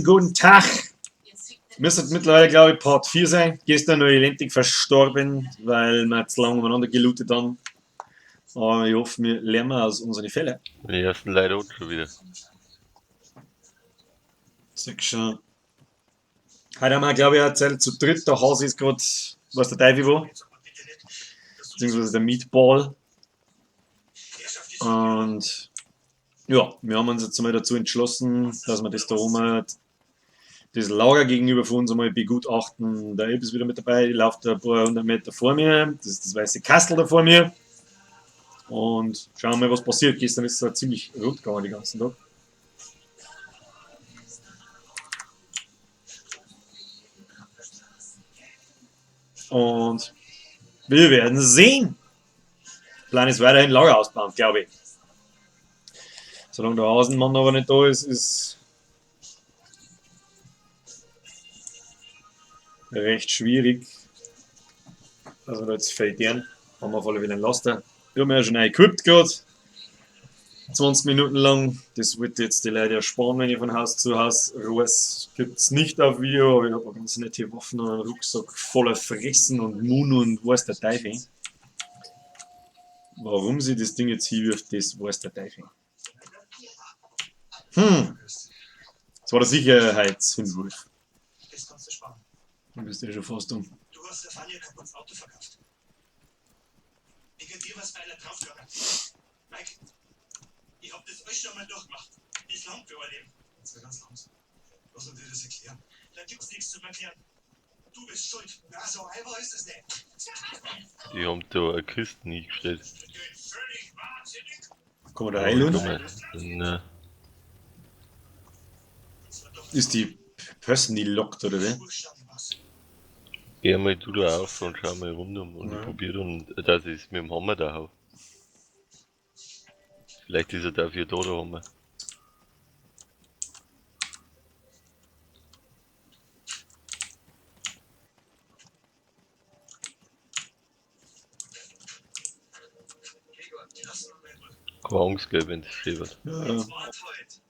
Guten Tag. Müsste mittlerweile, glaube ich, Part 4 sein. Gestern noch elendig verstorben, weil wir zu lange umeinander gelootet haben. Aber ich hoffe, wir lernen aus unseren Fällen. Die ersten Leute auch schon wieder. Sag schon. Heute haben wir, glaube ich, erzählt, zu dritt. Der Hase ist gerade, was der Teufel wo. Beziehungsweise der Meatball. Und ja, wir haben uns jetzt einmal dazu entschlossen, dass wir das da oben, das Lager gegenüber von uns einmal begutachten. Der Elb ist wieder mit dabei, die läuft ein paar hundert Meter vor mir. Das ist das weiße Kastel da vor mir. Und schauen wir mal, was passiert. Gestern ist es ja ziemlich rund gegangen den ganzen Tag. Und wir werden sehen. Plan ist weiterhin Lager ausbauen, glaube ich. Solange der Hasenmann aber nicht da ist, ist recht schwierig. Also da jetzt fällt. Haben wir auf alle Fälle einen Laster. Wir haben ja schon equipped gerade. 20 Minuten lang. Das wollte jetzt die Leute ersparen, wenn ich von Haus zu Haus reise. Gibt's nicht auf Video, aber ich habe ganz nette Waffen und einen Rucksack voller Fressen und Moon und weiß der Teufel. Warum sie das Ding jetzt hinwirft, das weiß der Teufel. Das war der Sicherheitshinwurf. Das kannst du sparen. Du bist ja schon fast um. Du hast der Fanny ein kaputtes Auto verkauft. Wegen dir was bei einer draufgegangen. Mike, ich hab das alles schon mal durchgemacht. Das langt für euer Leben. Jetzt ganz langsam. Lass uns dir das erklären. Da gibt's nichts zu erklären. Du bist schuld. Na, so einfach ist es nicht. Die haben da eine Kiste hingestellt. Ich bin völlig wahnsinnig. Kann man da rein, Nein. Das war doch Ist die Person die lockt oder wie? Buchstaben was. Geh mal du da auf und schau mal rundum und Ja. ich probier dann, dass ich es mit dem Hammer da hau. Vielleicht ist er dafür da, der Hammer. Gregor, lass uns mal in Ruhe. Keine Angst, gell, wenn es schön wird. Ja. Jetzt wart halt.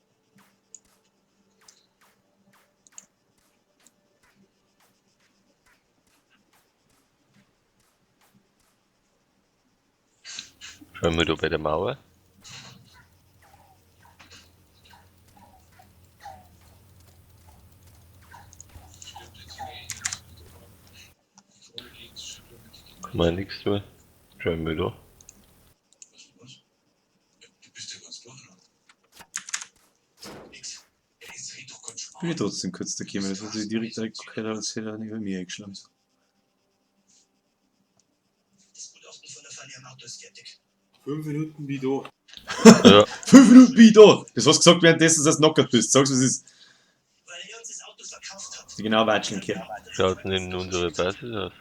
Schau mal da bei der Mauer. Kann man nichts tun. Schau mal da. Was, was? Du bist ja ganz durcheinander. Nix. Jetzt red doch ganz schmal. Bin ich trotzdem kurz da gekommen. Das hat sich direkt gehört, als hätte er nicht bei mir eingeschlagen. Das Gutachten von der Fanny am Auto ist fertig. 5 Minuten wie da. Ja, 5 Minuten bin ich da! Das hast du gesagt, währenddessen, dass du knockert bist. Sagst du, es ist Weil er uns das Auto verkauft hat. die genau Watscheln gehört. schaut denn in unsere Basis aus?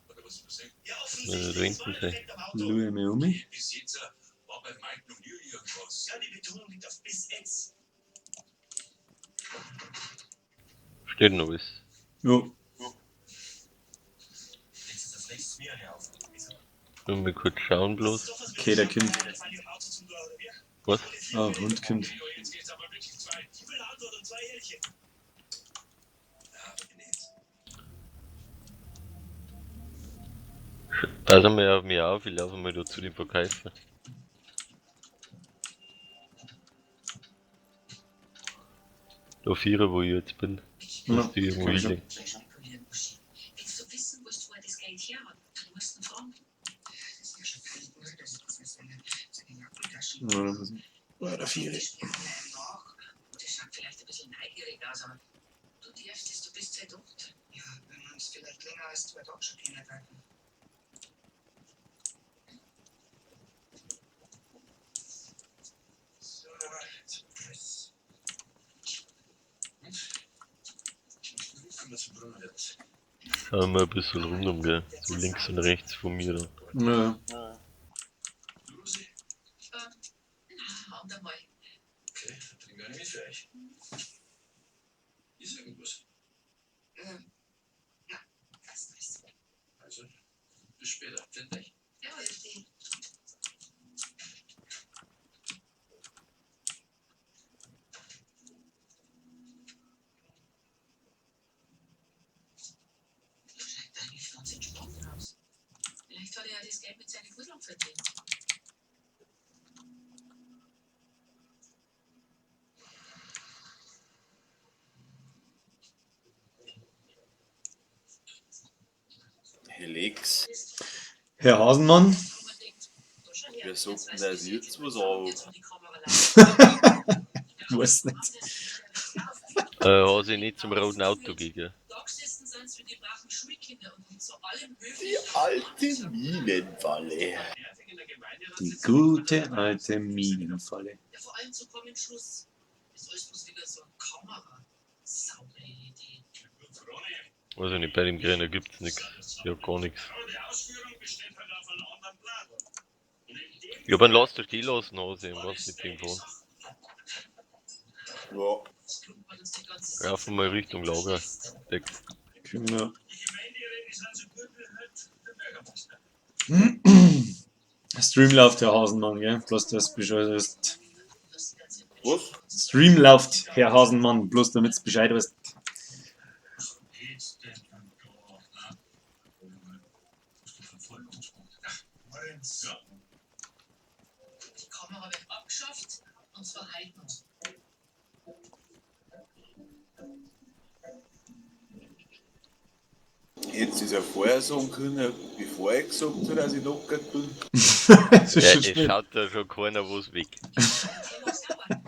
Oder was wir sagen? Ja, Wenn wir offensichtlich. da hinten Es war ein sind. Defekt am Auto. Schau ich mal um mich. Bis jetzt war bei Mike noch nie irgendwas. Ja, die Betonung liegt auf bis jetzt. Steht noch was. Ja. Jetzt ist das längst mir eine auf. Wieso? Nur mal kurz schauen bloß. Okay, der kommt. Was? Ah, Hund kommt. Jetzt geht's aber wirklich zu weit. Ich will eine Antwort und zwei ehrliche. Na, bitte nicht. Pass einmal auf mich auf, ich laufe mal da zu dem Verkäufer. Da vierer, wo ich jetzt bin. Ja, Dass die irgendwo kann ich schon. hinlegen. Wenn du wissen willst, wo er das Geld her hat, dann musst du ihn fragen. Das ist ja schon völlig neu, dass das mit seinen Jackentaschen. Ja, dann müssen- Oh, der Vieri. Die springen einem nach. Und das schaut vielleicht ein bisschen neugierig aus, aber du darfst es, du bist halt tot. Ja, wenn wir uns vielleicht länger als 2 Tage schon kennen würden. So, jetzt. Können wir zum Brunnen jetzt? Schauen wir mal ein bisschen rundum, gell? So links und rechts von mir da. Ja. Du, Rosi? Na, andermal. Okay, dann trinke ich eine mit für euch. Ist irgendwas? Na, passt alles. Also, bis später. Finde ich. Ja, ich er das Geld mit seinen Gurteln verdient. Helix. Herr Hasenmann, Wer sagt denn, dass ich jetzt was anhab? weiß nicht. Hat sich nicht zum roten Auto gegeben. Die alte Minenfalle. Die gute alte Minenfalle. Ja, vor allem zu kommen Schluss. Ist alles bloß wieder so eine Kamera. Saure Idee. Also nicht, bei dem Grünen gibt's nichts. Ja, gar nichts. Aber die Ausführung besteht halt auf einem anderen Plan. Und in dem Ich hab einen Laster stehen lassen, Hase, und was mit dem fahren. Ja. Das klumpert uns die ganze Laufen mal Richtung Lager. Der Können wir die Gemeinderäte sind so gut wie halt der Bürgermeister. Stream läuft, Herr Hasenmann, gell? Bloß dass du Bescheid weißt. Was? Stream läuft, Herr Hasenmann, bloß damit du Bescheid weißt. Geht's denn dann da? Ne? Bist du Verfolgungspunkt? Ach, Eins. ja. Die Kamera wird abgeschafft und zwar heute noch. Hättest du es ja vorher sagen können, bevor ich gesagt habe, dass ich knockert bin. Es ist Ja, schon es spät. schaut da schon keiner was weg. Thema sauer.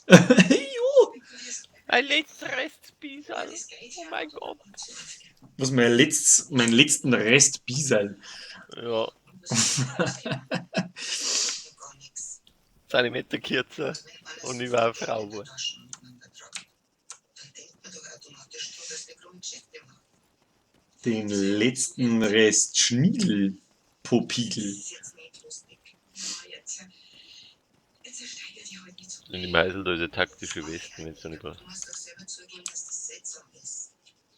Jo. Ein letzter Rest Das Geld Oh mein Gott. Was mein letzten Rest Bisal. Ja, Gar nichts. Zentimeter kürzer. Und ich war eine Frau war. Dann denkt man doch automatisch dran, dass der Grundgeschäfte macht. Den letzten Rest Schniedelpopigel. Das ist jetzt nicht lustig. Ja, jetzt, jetzt steigert die halt nicht so. In dem Heisel, da ist ja taktische Westen, wenn du nicht brauchst. Du musst doch selber zugeben, dass das seltsam ist.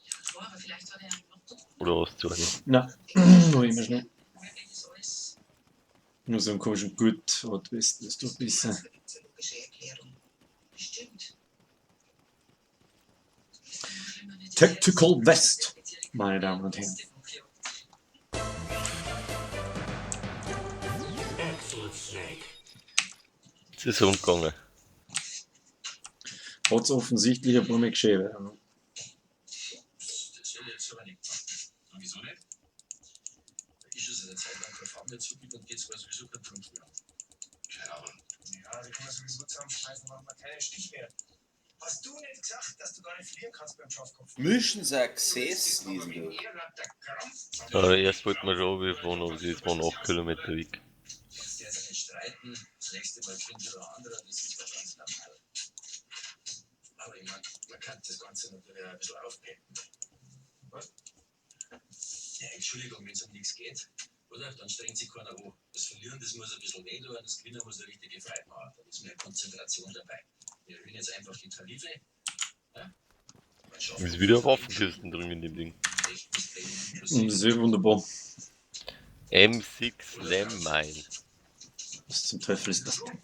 Ja, klar, aber vielleicht hat er einen Lotto. Oder hast du eine? Na, noch immer schnell. Möglich ist alles. Nur so einen komischen Gurt, was weißt du, du bist. Da gibt's eine logische Erklärung. Bestimmt. Tactical Vest, meine Damen und Herren. Es ist rundgegangen. Hat's offensichtlich ein paar Mal geschehen. Das soll jetzt aber nicht passen. Und wieso nicht? Da ist es eine Zeit lang kein Farben mehr zugibt und geht zwar sowieso kein Trumpf mehr. Keine Ahnung. Ja, die kann man sowieso zusammenschmeißen, machen wir keinen Stich mehr. Hast du nicht gesagt, dass du gar nicht verlieren kannst beim Schafkopf? Mission Success, lesen du. Erst wollten wir schon runterfahren, aber sie waren 8 Kilometer weg. Jetzt der sich nicht streiten, das nächste Mal gewinnt wieder ein anderer, das ist ja ganz normal. Aber ich mein, man kann das Ganze natürlich auch ein bisschen aufpeppen. Was? Ja, Entschuldigung, wenn es um nichts geht, oder? Dann strengt sich keiner an. Das Verlieren, das muss ein bisschen weh tun, das Gewinnen muss eine richtige Freude machen. Da ist mehr Konzentration dabei. Wir erhöhen jetzt einfach die Tarife. Ja? Man schafft Ist wieder Waffenkisten drin in dem Ding. echtes Training inklusive. Sehr wunderbar. M6 Landmine. Was zum Teufel ist das denn?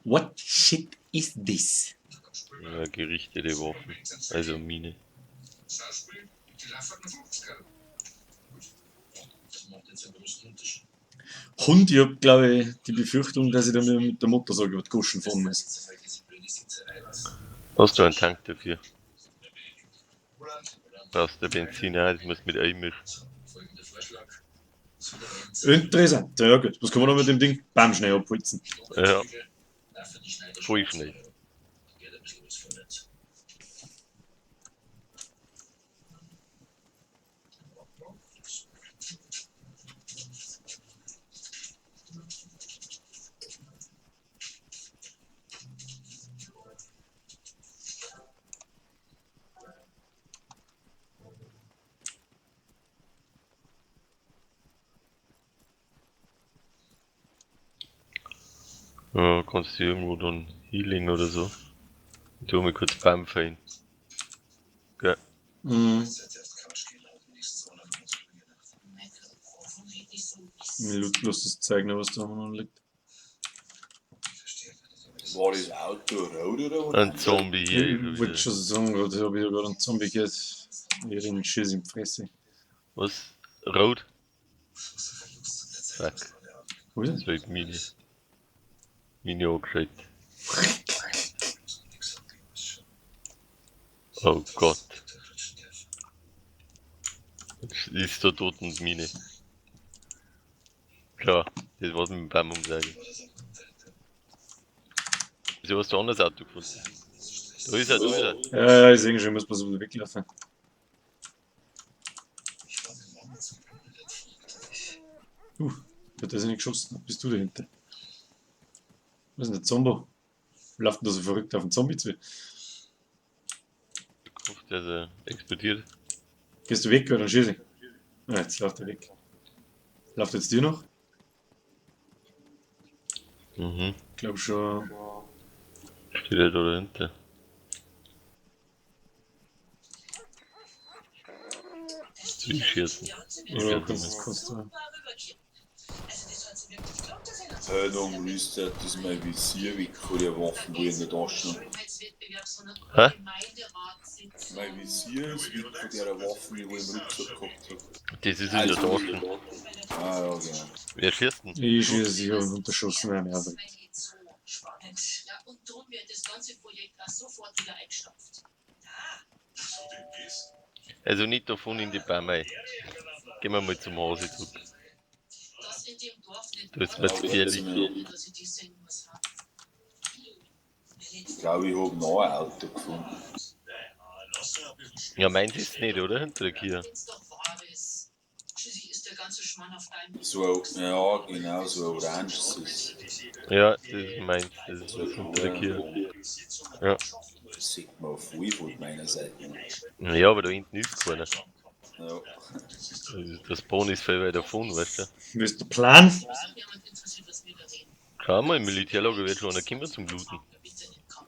What shit is this? Ja, gerichtete Waffen. Also Mine. Schauspiel, die laufen 50 Das macht jetzt einen großen Unterschied. Hund, ich hab, glaube ich, die Befürchtung, dass ich da mit der Motorsäge über die Goschen fahren muss. Das ist halt diese blöde Sitzerei, was Hast du einen Tank dafür? Roland, Brauchst du Benzin auch, das musst du mit einmischen. folgender Vorschlag. Souverän Interessant. Ja, gut. Was kann man da mit dem Ding? Bam, schnell abholzen. Ja. Dafür die Schneider Voll schnell. Da geht ein bisschen was vorwärts. Ja, kannst du irgendwo dann Healing oder so. Ich tu mal kurz Bam hin. Gell. Mhm. Seit sie auf die Couch gehen, hat wenigstens einer von uns drüber gedacht. Michael, hoffentlich nicht so Mist. Mir lustlos Zeug noch, was da noch liegt. Ich verstehe nicht, aber das War das Auto rot oder was? Ein Zombie hier. Ich wollte schon sagen, gerade habe ich ja gerade einen Zombie gehört. Ich hab den Schiss in die Fresse. Was? Rot? Fuck. Wo ist Das war die Mine. Mine angeschaltet. Oh Gott. Jetzt ist da tot und Mine. Klar, das war's mit dem Baum umsagen. Wieso hast du ein anderes Auto gefunden? Da ist er, da ist er. Ja, ja, ich sehe schon, ich muss bloß ein bisschen weglaufen. Hat er sich nicht geschossen? Bist du dahinter? Was ist denn der Zombie? Läuft denn da so verrückt auf den Zombie zu? Ich hoffe, dass er explodiert. Gehst du weg oder schieß ich? Ah, jetzt läuft er weg. Läuft jetzt dir noch? Mhm. Ich glaube schon. Steht er da dahinter. Soll ich schießen? Oder kannst du. Dann Restart ist mein Visier weg von der Waffe, wo ich in der Tasche habe. Hä? Mein Visier ist weg von der Waffe, die ich im Rucksack gehabt habe. Das ist in der Tasche. Ah ja, genau. Wer schießt denn? Ich schieße, ich habe ihn unterschossen, weil er mich aufregt. Ja, und drum wird das ganze Projekt auch sofort wieder eingestampft. Also nicht davon in die Bäume. Gehen wir mal zum Hause zurück. Dass in dem Dorf nicht Da ist mir zu gefährlich. dass ich die sehen muss. Ich glaube, ich habe noch ein Auto gefunden. Ja, meins ist nicht, oder? Hinter der Kia. Wenn's doch wahr ist. Schließlich ist der ganze Schmarrn auf deinem So ein, ja, genau, so ein oranges ist. Ja, das ist meins. Das ist das hinter der Kia. Ja. Das sieht man voll von meiner Seite. Ja, aber da hinten ist keiner. Ja. Also das Spawn ist voll weit davon, weißt du? Wie ist der Plan? Niemand interessiert, was wir da reden. Schau mal, im Militärlager wird schon einer kommen zum Bluten.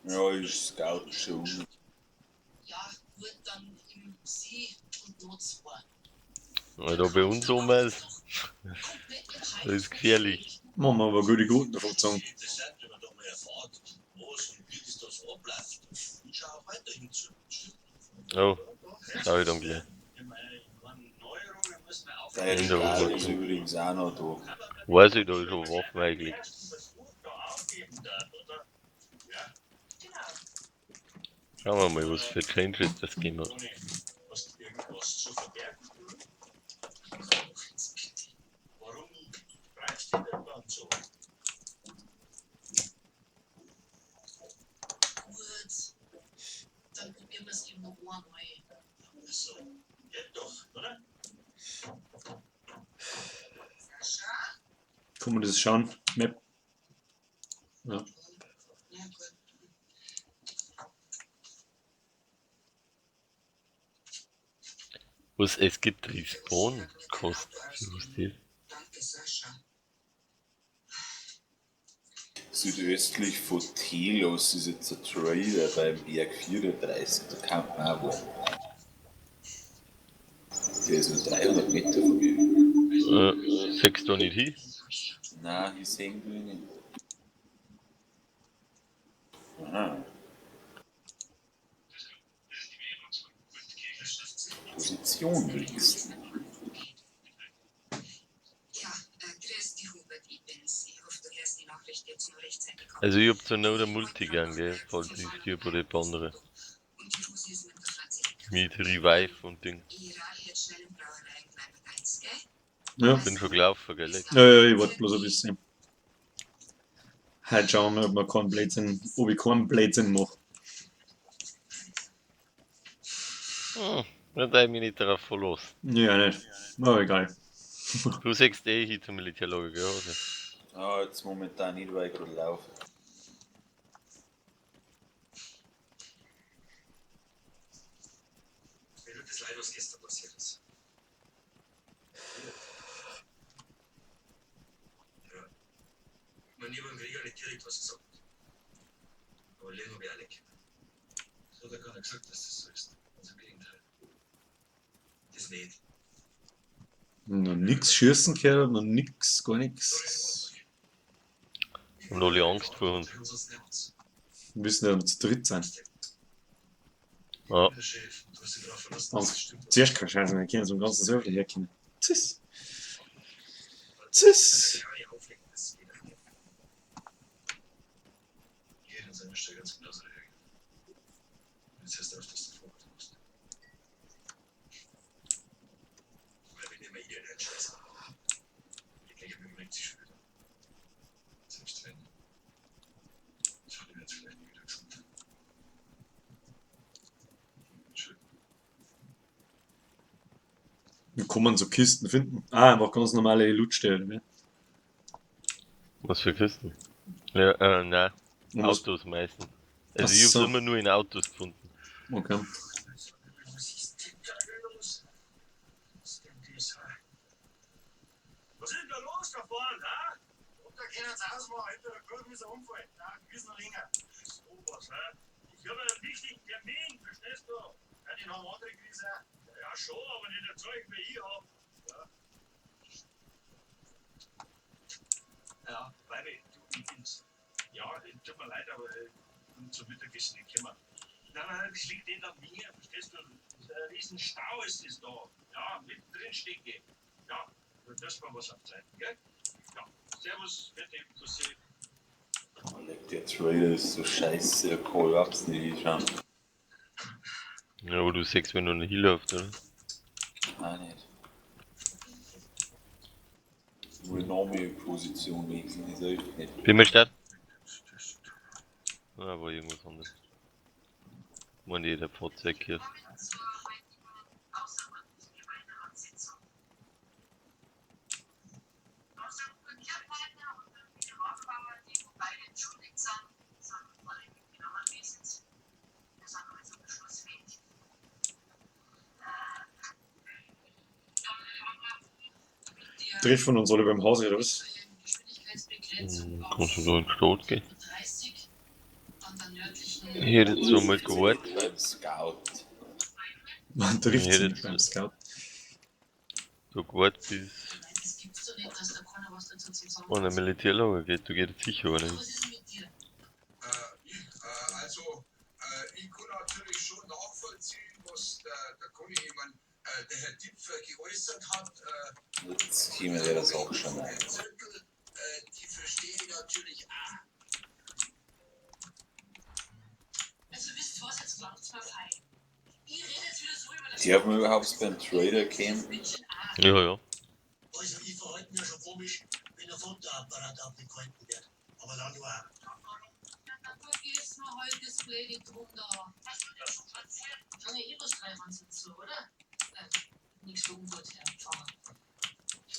Ja, ich scout schon. Ja, gut, dann im Sie und nur zwei. Weil da bei uns oben ist, das ist gefährlich. Machen wir aber gute Guten davon sagen. Interessant, wenn man da mal erfährt, was und wie das da so abläuft. Ich schaue auch weiterhin zu. Oh, schau ich dann gleich. Ich meine, Neuerungen müssen wir auch Der In der Stahl Ruhe. ist übrigens auch noch da. Weiß ich, da ist schon Waffen eingelegt. Schauen wir mal, was für Changes das gegeben hat. Hast du irgendwas zu verbergen? Warum greifst du denn dann so? Gut, dann probieren wir es eben noch einmal. Also, geht doch, oder? Kann man das schauen? Map. Ja. Ja, gut. Was, es gibt Respawn-Kosten. Was ist das? Danke, Sascha. Südöstlich von Telos ist jetzt ein Trailer beim Berg 34, da kann man auch wohnen. Der ist nur 300 Meter von mir. Sagst du nicht hin? Nein, ich sehe ihn nicht. Aha. Position übrigens. Ja, grüß dich, Hubert, ich bin's. Ich hoffe, du hörst die Nachricht jetzt noch rechtzeitig ab. Also ich hab zur Not eine Multi gern, gell? Falls ich stirb oder jemand andere. Und die Rosi ist mit der Franzi. Mit Revive und Ding. Ich rad jetzt schnell in Brauerei und gleich mit eins, gell? Ja. Bin schon gelaufen, gell? Ja, ja, ich warte bloß ein bisschen. Heute schauen wir mal, ob wir keinen Blödsinn, ob ich keinen Blödsinn mache. Hm, da ich mich nicht darauf verlassen. Ja, nicht. Aber egal. Du sagst eh hin zum Militärlager, gell? Also. Ah, jetzt momentan nicht, weil ich gerade laufe. Mir tut es leid, was gestern passiert ist. Ja. Ich meine, ich hab dem Krieger nicht direkt was gesagt. Aber Leben hab ich auch nicht gekannt. Das hat er gar nicht gesagt, dass das so ist. Ganz im Gegenteil. Das nicht. Noch nix schießen gehört, noch nix, gar nix. Haben alle Angst vor uns. Wir müssen ja zu dritt sein. Ja. Der Chef. Und Kannst dich darauf verlassen, dass das Sonst stimmt. zuerst keine Scheiße mehr können, zum ganzen Server herkommen. Tschüss. Tschüss. Ja, ja, auflegen, das geht nicht. Jeder an seiner Stelle ganz genauso reagiert. Jetzt hörst du auf, dass du vorwärts machst. Weil wenn immer jeder den Scheiß macht, die gleiche überlegt sich schon wieder. Selbst wenn. Charlie wird vielleicht nie wieder gesund. Entschuldigung. Wie kann man so Kisten finden? Ah, einfach ganz normale Lootstellen, ne? Was für Kisten? Ja, nein. Und was- Autos meistens. Also Ach ich hab's so. immer nur in Autos gefunden. Okay. Was ist denn da los? Was ist denn das? Was ist denn da los da vorne, ha? Und da können sie ausmachen, hinter der Kurve ist ein Unfall. Nein, wir müssen noch länger. So was, hä? Ich habe einen wichtigen Termin, verstehst du? Ja, den haben andere gewiss auch. Ja, schon, aber nicht das Zeug, wie ich hab. Ja. Ja, Weibe, du, ich bin's. Ja, tut mir leid, aber ich bin zum Mittagessen nicht gekommen. Nein, nein, das liegt nicht an mir, verstehst du? Das ist ein riesen Stau ist das da. Ja, mittendrin stecke ich. Ja, dann lass mal was aufzeigen, gell? Ja, servus, bitte, Bussi. Oh, leck, der Trailer ist so scheiße, der kann überhaupt nicht hinschauen. Ja, aber du siehst, wenn du einen Healer hast, oder? Nein, nicht. Ich will noch mehr Position wechseln, das hilft nicht. Bin mal Start? Ah, war irgendwas anderes. Ich meine, jeder Fahrzeug hier. Willkommen zur heutigen außerordentlichen Gemeinderatssitzung. Aus dem Verkehrpartner und dem Peter Hofbauer, die beide entschuldigt sind, sind alle Mitglieder anwesend. Wir sind also beschlussfähig. Dann haben wir mit der Treffen uns alle beim Haus, oder was? Geschwindigkeitsbegrenzung Hm, auf Kannst du da in die Stadt gehen? 30 an der nördlichen Ich hätte jetzt so mal gewartet. Beim Scout. Man trifft Ich sich hätte beim jetzt Scout. so gewartet, bis Nein, das gibt's doch nicht, dass da keiner was dazu zu sagen an ein hat. Militärlager geht. Du gehst jetzt sicher, oder nicht? Was ist denn mit dir? Ich kann natürlich schon nachvollziehen, was der Conny, ich mein, der Herr Dipfer geäußert hat. Jetzt käme der das auch schon ein. Zettel, die verstehe ich natürlich auch. Also wisst ihr was, jetzt langt's mir fein. Ich rede jetzt wieder so über das... Die haben überhaupt beim Trader campen. Menschen auch. Ja, ja. Also, ich verhalte mich ja schon komisch, wenn ein Fotoapparat abgehalten wird. Aber dann nur auch. Dann vergessen wir halt das blöde Drum da. Was wird denn schon passieren? Kann ja eh was drei Hand so, oder? Nichts für ungut, Herr Pfarrer.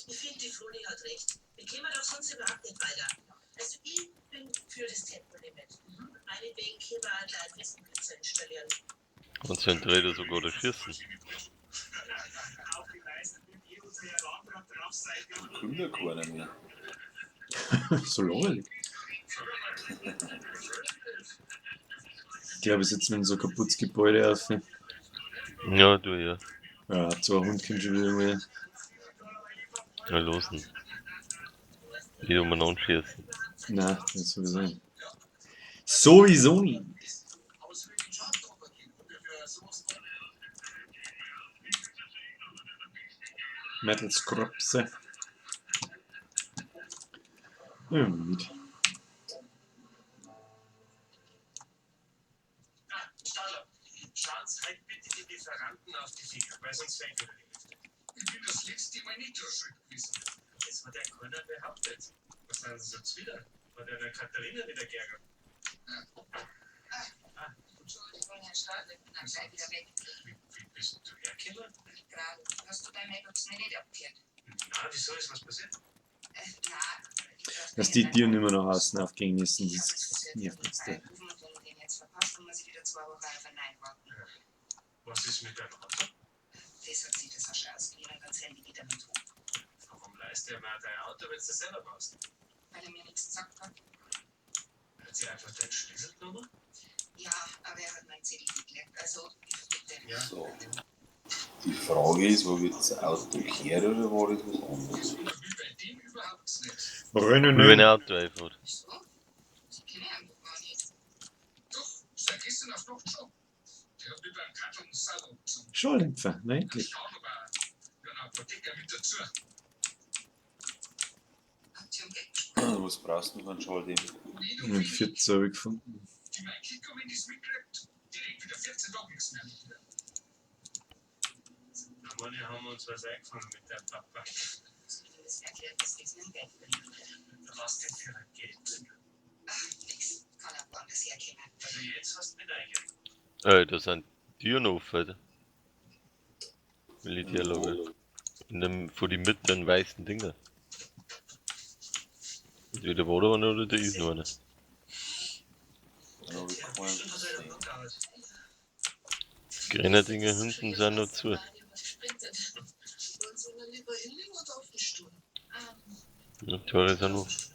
Ich finde, die Froni hat recht. Wir kämen doch sonst überhaupt nicht weiter. Also ich bin für das Tempolimit. Meinetwegen können wir auch gleich Wespenblitzer installieren. Kannst du den Trader sogar da schießen. Auf die Leiste wird eh unser Herr Landrat drauf sein. Kommt ja keiner mehr. So langweilig. Ich glaube, ich sitze in so ein kaputtes Gebäude auf. Ja, du ja. Ja, zwei Hund kommt schon wieder mal. Na los denn. Nicht umeinander schießen. Nein, das sowieso nicht. Sowieso nicht. Metal Scrubse. Ja, mit. Stadler, schauen Sie halt bitte die Lieferanten auf die Finger, weil sonst fängt wieder die Hälfte. Ich bin das letzte Mal nicht so schuld gewesen. Das hat ja keiner behauptet. Was sind Sie jetzt wieder? Hat ja der Katharina wieder geärgert. Entschuldigung, Herr Stadler, ich bin dann gleich wieder weg. Wie bist du hergekommen? Gerade. Hast du dein Maddox mir nicht abgehört? Na, wieso ist was passiert? Nein. Ich Dass die Tiere nicht mehr nach außen aufgehen müssen, das nervt jetzt. Und wenn ich den jetzt verpasst, dann muss ich wieder 2 Wochen auf ein Nein warten. Was ist mit deinem Auto? Das hat sich das auch schon ausgeliehen und dann zählen die wieder mit hoch. Warum leist du mir dein Auto, wenn du das selber baust? Weil er mir nichts gesagt hat. Hat sie einfach deinen Schlüssel genommen? Ja, aber er hat meinen Zettel geklärt. Also, bitte. Ja. So. Die Frage ist, wo wird das Auto kehren oder war das was anderes? Bei dem überhaupt nicht. Rennen, Wie wenn ein Auto einfahrt. Wieso? Sie kennen ihn doch gar nicht. Doch, seit gestern auf Nacht schon. Der hat mir beim Karton Salon gezogen. Schalldämpfer, na endlich. Was brauchst du noch an Schalldämpfer? Einen 14 habe ich gefunden. Da meine, haben wir uns was eingefangen mit der Papa. Das erklärt das nichts mit dem Geld verdienen. Was denn für ein Geld? Nix. Kann auch woanders herkommen. Also jetzt hast du mich neugierig. Da sind Türen offen, Alter. Militärlager. In dem, vor die Mitte den weißen Dinger. Entweder war da einer oder da ist noch einer. Dann habe ich keinen gesehen. Die grünen Dinger hinten sind noch zu. Wollen Sie lieber hinlegen oder auf den Stuhl? Ja, Tore sind offen.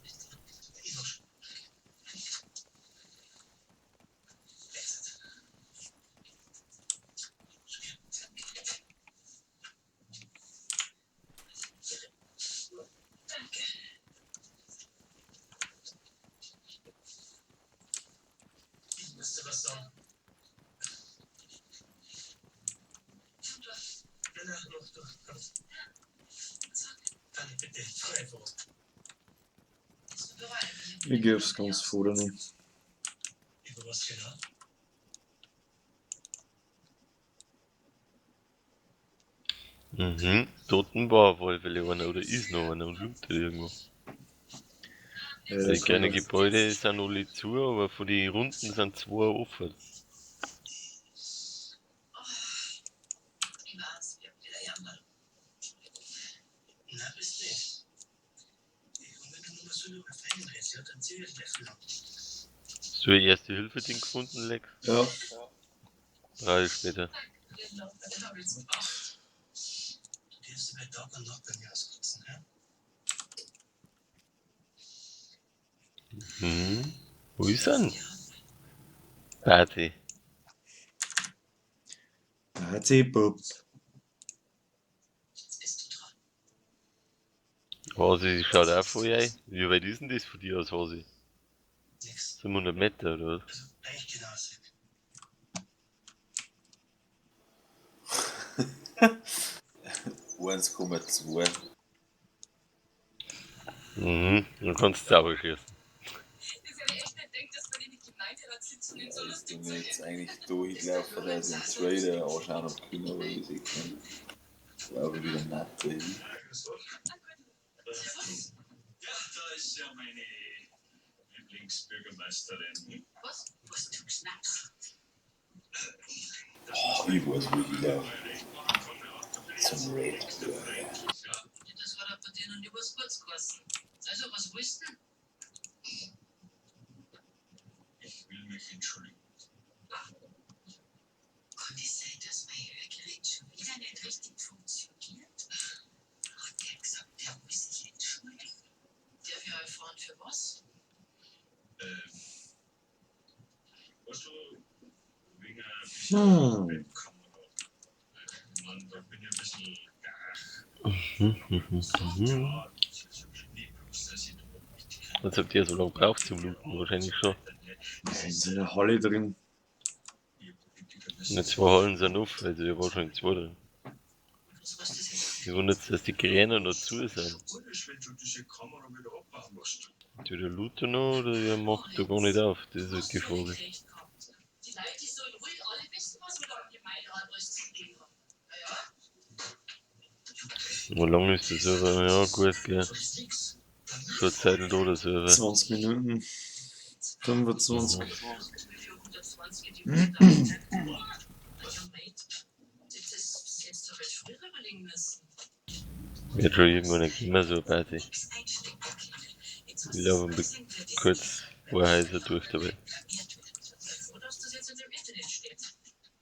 Ich muss dir was sagen. Nein, nein, noch du. Dann bitte, fang einfach an. Ich gehe aufs ganz vordere. Über was genau? Mhm. Dort war auf alle Fälle einer oder ist noch einer und lootet irgendwo. Ja, Die das kleinen kann Gebäude sind alle zu, aber von den Runden sind zwei offen. Ich weiß, ich hab wieder jammern. Nein, bist nicht. Und wenn du nur mal so über Feinen redest, ja, dann zieh ich Löffel an. Hast du ein Erste-Hilfe-Ding gefunden, Lex? Ja, 3 Jahre später. Den Lauf, den hab ich jetzt gebraucht. Du darfst bei Tag und Nacht bei mir auskotzen, ja? Mhm. Wo ist er denn? Party. Party Bub. Jetzt bist du dran. Hasi schaut auch voll ein. Wie weit ist denn das von dir aus, Hasi? Nix. 700 Meter oder was? Also eigentlich genau dasselbe. 1,2. Mhm. Dann kannst du sauber schießen. Das hätte ich echt nicht gedacht, dass wir in die Gemeinderatssitzungen so Ja, ich lustig bin mir jetzt zugehen. eigentlich da hingelaufen, dass ich einen Trader anschauen habe können, aber ich sehe keinen. Glaube ich wieder nicht dahin. Ja, da ist ja meine Lieblingsbürgermeisterin. Was? Was du schnappst. Oh, ich weiß, wo ich hinlaufe. Zum Red Burger. Ja, das hat bei dir noch nie was Gutes geheißen. Also, was willst du denn? Ich will mich entschuldigen. Kann es sein, dass mein Hörgerät schon wieder nicht richtig funktioniert? Hat der gesagt, der muss sich entschuldigen? Darf ich auch erfahren, für was? Weißt du, wegen ein bisschen Kamera. Mann, da bin ich ein bisschen. Mhm. Ja, das ist nicht bloß, dass ich da nicht Als ob der so lange braucht zum Looten, wahrscheinlich schon. In so einer Halle drin. Und die zwei Hallen sind offen, also hier war schon zwei drin. Was hast du das jetzt? Ich wundert, dass die Kräne noch zu sind. Schon wenn du diese Kamera wieder abbauen musst. Entweder lootet er noch oder er macht da gar nicht auf. Das ist halt die Frage. Recht gehabt. Die Leute, die sollen ruhig alle wissen, was wir da im Gemeinderat alles zu reden haben. Naja, Wie lange ist der Server? Ja, gut, gell. Schon Zeit da, der Server. 20 Minuten. 25. für 120 in die Hose da. Ja, mate. Das hättest du halt früher überlegen müssen. Wird schon irgendwann nicht mehr so eine Party. Nix einstecken können. Jetzt hast Ich du glaube, mal gesehen, wer das kurz ist. vorher ist er durch dabei. Blamiert wird. Sei froh, dass das jetzt in dem Internet steht.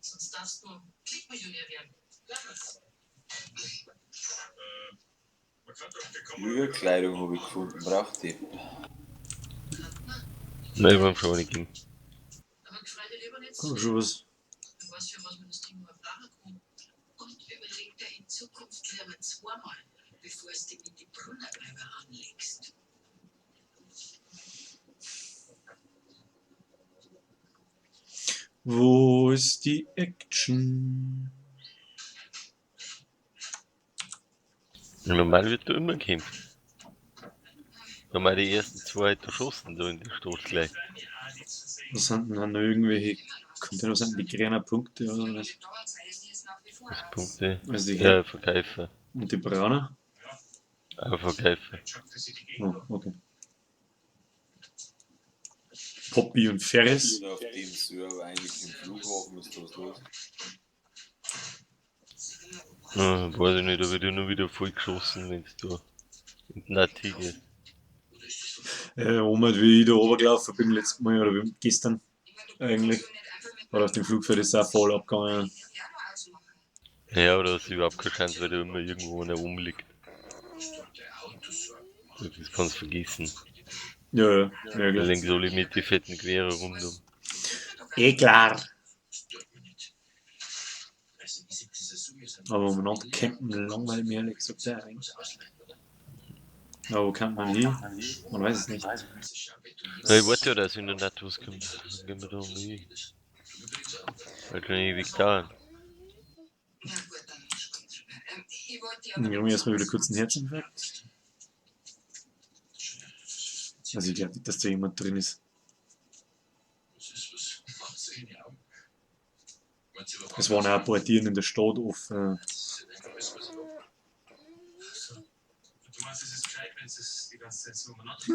Sonst darfst du Klickmillionär werden. Glaub mir's. Man kann doch die Kamera. Bürgerkleidung habe ich gefunden, braucht die. Nein, wir haben schon eine gegeben. Aber gefreit dich lieber nicht. Komm schon was. Wer weiß, für was man das Ding überhaupt brauchen kann. Und überleg dir in Zukunft lieber zweimal, bevor du dich mit die Brunnerweiber anlegst. Wo ist die Action? Normal wird da immer gekämpft. Normal die ersten zwei halt erschossen da in der Stadt gleich. Was sind denn da noch irgendwelche Container, was sind denn die grünen Punkte oder was? Was Punkte? Also die Ja, Verkäufer. Und die braunen? Auch Verkäufer. Oh, okay. Poppy und Ferris. Und auf dem Server eigentlich im Flughafen ist da was los. Ja, weiß ich nicht, da wird ja nur wieder voll geschossen, wenn du da in den AT gehst. Oma, wie ich da runtergelaufen bin letztes Mal oder wie gestern eigentlich, war auf dem Flugfeld ist auch voll abgegangen. Ja, oder hast du überhaupt keine Chance, weil da immer irgendwo einer rumliegt. Das kannst du vergessen. Ja, ja, ja, Da klar. liegen so alle mit die fetten Gewehre rundum. Eh klar. Aber umeinander campen langweilt mir ehrlich gesagt auch eigentlich. Aber wo kann man hin? Man weiß es nicht. Na, ich warte ja, dass in der Nacht was kommt. Dann gehen wir da mal hin. Weil schon ewig dauern. Dann kriegen wir erstmal wieder kurz einen Herzinfarkt. Also ich glaube nicht, dass da jemand drin ist. Es waren auch ein paar Tiere in der Stadt offen. Du meinst, es ist gescheit, wenn es die ganze Zeit so umeinander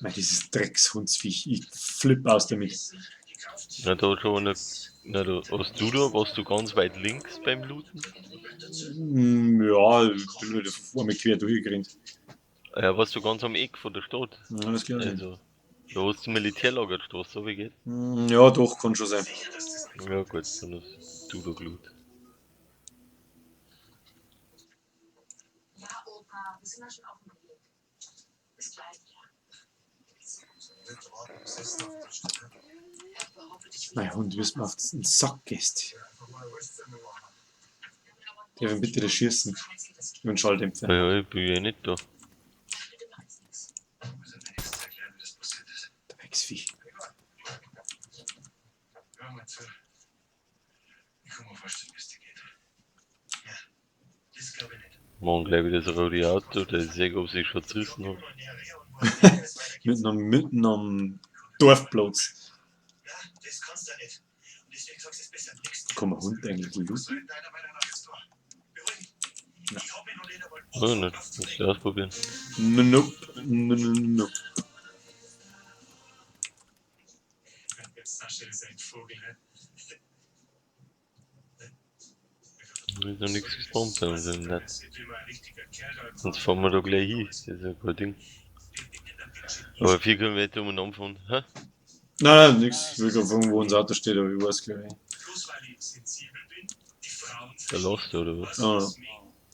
Mei, dieses Dreckshundsviech, ich flipp aus damit. Na, da hat schon einer. Na, da, hast du da, warst du ganz weit links beim Looten? Ja, ich bin wieder einmal quer durchgerannt. Ja, warst du ganz am Eck von der Stadt? Ja, das glaube ich. Also, da hast du Militärlager gestoßen, so wie geht. Ja, doch, kann schon sein. Ja, gut, dann hast du da gelootet. Ja, Opa, wir sind ja schon auf dem Weg. Bis gleich, ja. Mein Hund, wirst mir auf den Sack gehst. Darf ich bitte das schießen? Über den Schalldämpfer. Ja, ich bin ja nicht da. Drecksviech. Hör mal zu. Ich kann mir vorstellen, wie es dir geht. Ja, das glaube ich nicht. Morgen gleich wieder das rote Auto, der ist sicher, ob sich schon zerrissen hat. Mitten am Dorfplatz. Ja, das kannst du nicht. Und deswegen sagst du es besser nichts. Kann man Hund eigentlich Was looten? soll denn deiner Meinung nach jetzt tun? Beruhigen. Ich hab mich noch nicht einmal Weiß ich nicht, muss ich ausprobieren. Nope, no, no, no. Jetzt Sascha ist ein Vogel, ne? Da ist noch nichts gespawnt bei uns im Netz. Ich bin mal ein richtiger Kerl da. Sonst fahren wir da gleich hin, das ist ja kein Ding. Aber 4 Kilometer umeinander fahren, hä? Nein, nein, nix. Ich will gerade fragen, wo unser Auto steht, aber ich weiß gleich. Bloß weil ich sensibel bin, die Frauen Der Last oder was? Ah,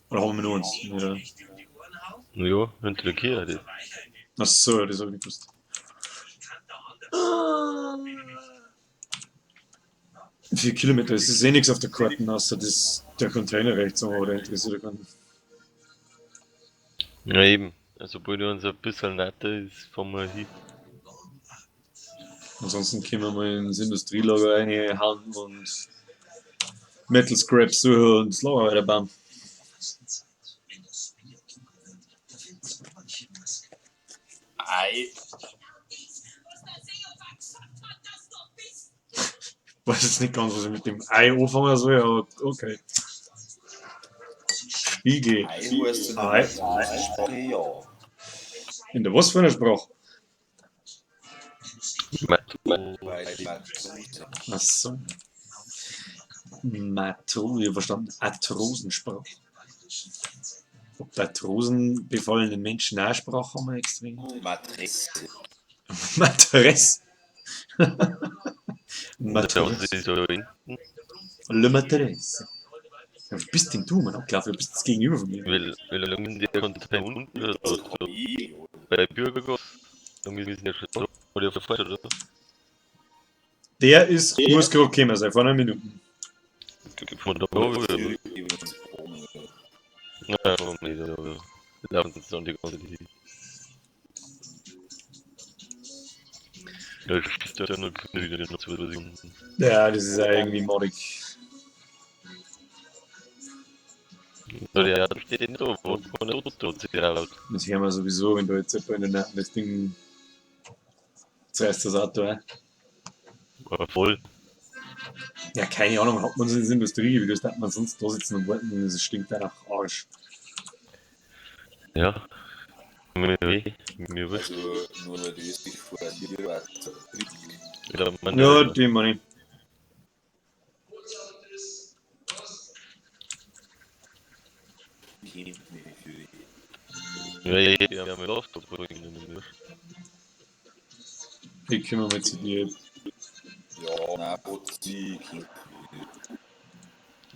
oder haben wir nur uns? Ja. echt um die Ohren hauen, Ja, hinter der Kirche, das. weicher in die Ach so, das hab ich nicht gewusst. kann da anders. Bin ich nicht. 4 Kilometer, es ist eh nichts auf der Karte, außer das, der Container rechts, aber der interessiert ja keinen. Ja, eben. Also, sobald uns ein bisschen netter ist, fahren wir hin. Ansonsten können wir mal ins Industrielager reinhauen und Metal Scraps suchen und das Lager weiterbauen. Ei. Ich weiß jetzt nicht ganz, was ich mit dem Ei anfangen soll, aber okay. Spiegel. Ei heißt in der Ei. Sprache ja. In der was für einer Sprache? Weil die Matrose. Ach so. Matro, ich hab verstanden. Atrosensprache. Ob die Atrosen befallenen Menschen auch Sprache haben, extrem. Matresse. Matresse. Der Matresse. ist da hinten. Le Matresse. Ja, wie bist denn du, Mann? Abgelaufen, du bist das Gegenüber von mir. Weil lange der Container unten oder so. Bei Bürgergott. Da müssen ja schon da. Oder vor, oder? Der ist, muss gerade gekommen sein, vor einer Minute. Von da oben. Ja, warum nicht? Aber laufen jetzt dann die ganze Zeit. Da schießt er nur wieder noch 2 Sekunden. Ja, das ist ja irgendwie mordig. Ja, da steht nicht da, wo man Auto sich raus. Das hören wir sowieso, wenn du jetzt etwa in der das Ding zerreißt das Auto, äh? Aber voll. Ja, keine Ahnung, hat man so ins Industriegebiet, das darf man sonst da sitzen und warten, das stinkt da nach Arsch. Ja. Mir weh, mir wurscht. Also nur nordöstlich vor dir war Fabrik. Ja, man, Ja, den meine ich. Kennt mich für die. Ja, ja, ja, ja, mir läuft doch irgendwie. Ich kümmere mich zu dir. Ja, nein, Gott, sie kennt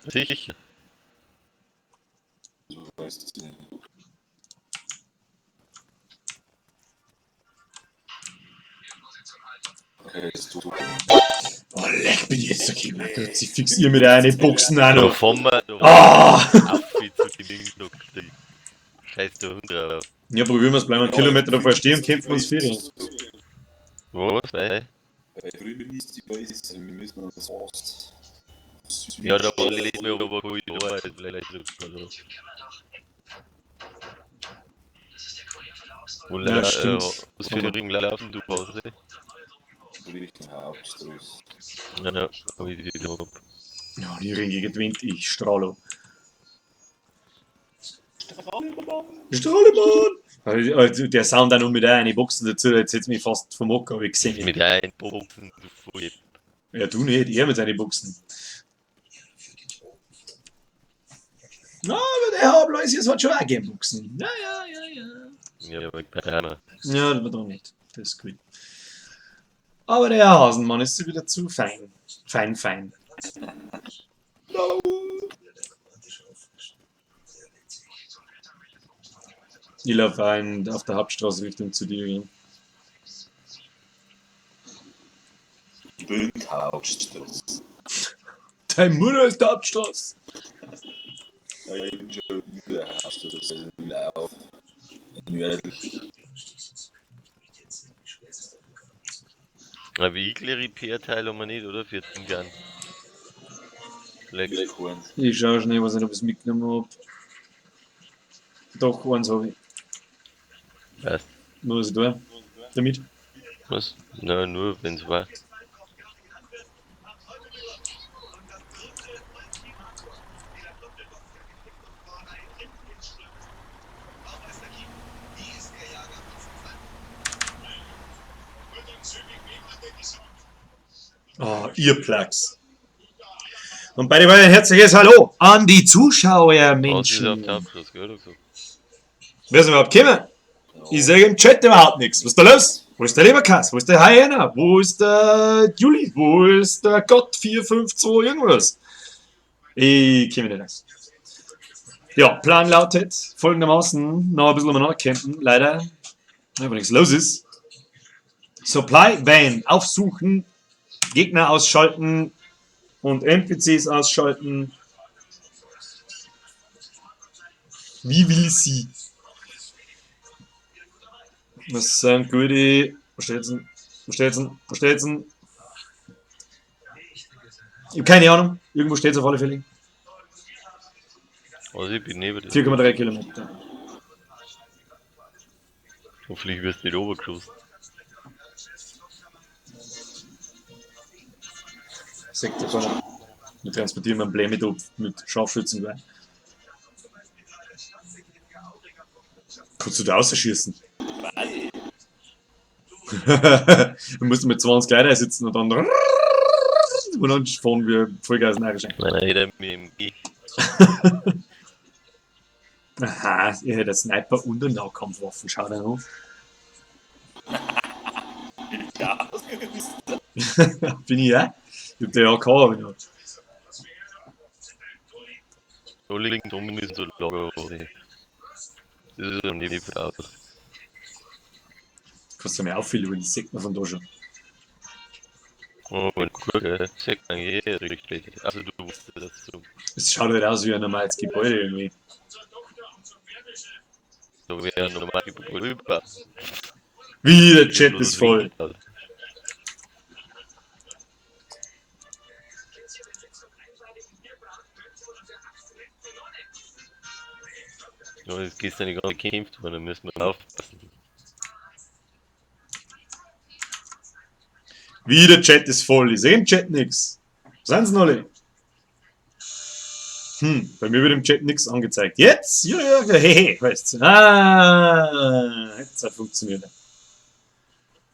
mich. Sicher. So weiß ich nicht. Okay, ist tot. Oh, leck mich jetzt, okay, mein Gott, sie fixieren mit einer Boxen auch Da noch. fahren wir da Ah! auf zu dem Ding, da scheiß der Hund drauf. Ja, probieren wir es, bleiben wir einen Kilometer davor stehen und kämpfen uns fertig. Was? Nein. Bei drüben ist die Base, wir müssen ans Ost. Ja, da lesen wir aber gut, da ist vielleicht so. Wo Ja, stimmt. Was für Ring laufen du Pause? Richtung Hauptstraße. Ja, ja, hab ich die da. Ja, die Ringe gewinnt, ich strahle. Strahlebahn! Also, der Sound auch noch mit einer Boxen dazu, jetzt hätte mich fast vom Hocker, hab ich gesehen. Mit einem Boxen, du Voll. Ja, du nicht, er mit seinen Boxen. Na, aber der Herr Bleusius hat schon auch gern Boxen. Ja, ja, ja, ja. Ja, aber keiner. Ja, das war doch nicht. Das ist gut. Aber der Herr Hasenmann ist wieder zu fein. Fein, fein. Ich laufe ein auf der Hauptstraße Richtung zu dir. Gehen. Ich bin die Hauptstraße. Deine Mutter ist der Hauptstraße. Ja, ich bin schon über der Hauptstraße, also ich lauf nördlich. Ein Vehicle Repair Teil haben wir nicht, oder? Für den Gun. Leck. Vielleicht eins. Ich schaue schnell, was ich noch was mitgenommen habe. Doch, eins habe ich. Was? Was ich da? Damit? Was? Nein, nur wenn's war. Oh, Earplugs. Und bei the way, ein herzliches Hallo an die Zuschauer, Was ist auf Menschen. der Abschluss, gell? Oder so? Wer ist überhaupt gekommen? Ich sage im Chat überhaupt nichts. Was ist da los? Wo ist der Leberkass? Wo ist der Hyena? Wo ist der Juli? Wo ist der Gott 452 irgendwas? Ich käme nicht aus. Ja, Plan lautet folgendermaßen: noch ein bisschen umeinander campen, leider. Ja, weil nichts los ist. Supply Van aufsuchen, Gegner ausschalten und NPCs ausschalten. Wie will sie? Das sind gute. Wo steht's denn? Wo steht's denn? Wo steht's denn? Ich hab keine Ahnung. Irgendwo steht's auf alle Fälle. Also ich bin neben dir. 4,3 Kilometer. Hoffentlich wirst du nicht runtergeschossen. Sagt ja keiner. Wir transportieren einen Blämitopf mit Scharfschützen rein. Kannst du da rausschießen? Du musst mit 20 Leuten sitzen und dann. Und dann fahren wir Vollgas nach. Nein, jeder mit dem G. Aha, ihr hättet Sniper und eine Nahkampfwaffen. Schau da an. Ja, Bin ich ja? Ich hab die AK, hab ich noch. Da liegen zumindest so Lager. Das ist am Nebel aus. Kannst du mir auffüllen, weil ich sieht man von da schon. Oh, und guck, sieht man eh richtig. Also du wusstest das so. Es schaut halt aus wie ein normales Gebäude irgendwie. So wie ein normales Gebäude. Wie, der Chat ist voll. Ja, das gestern die ganze gekämpft worden, da müssen wir aufpassen. Wie der Chat ist voll. Ich sehe im Chat nichts. Sind sie noch alle? Bei mir wird im Chat nichts angezeigt. Jetzt? Ja, ja, ja, hey, hey, weißt du. Ah, jetzt hat funktioniert.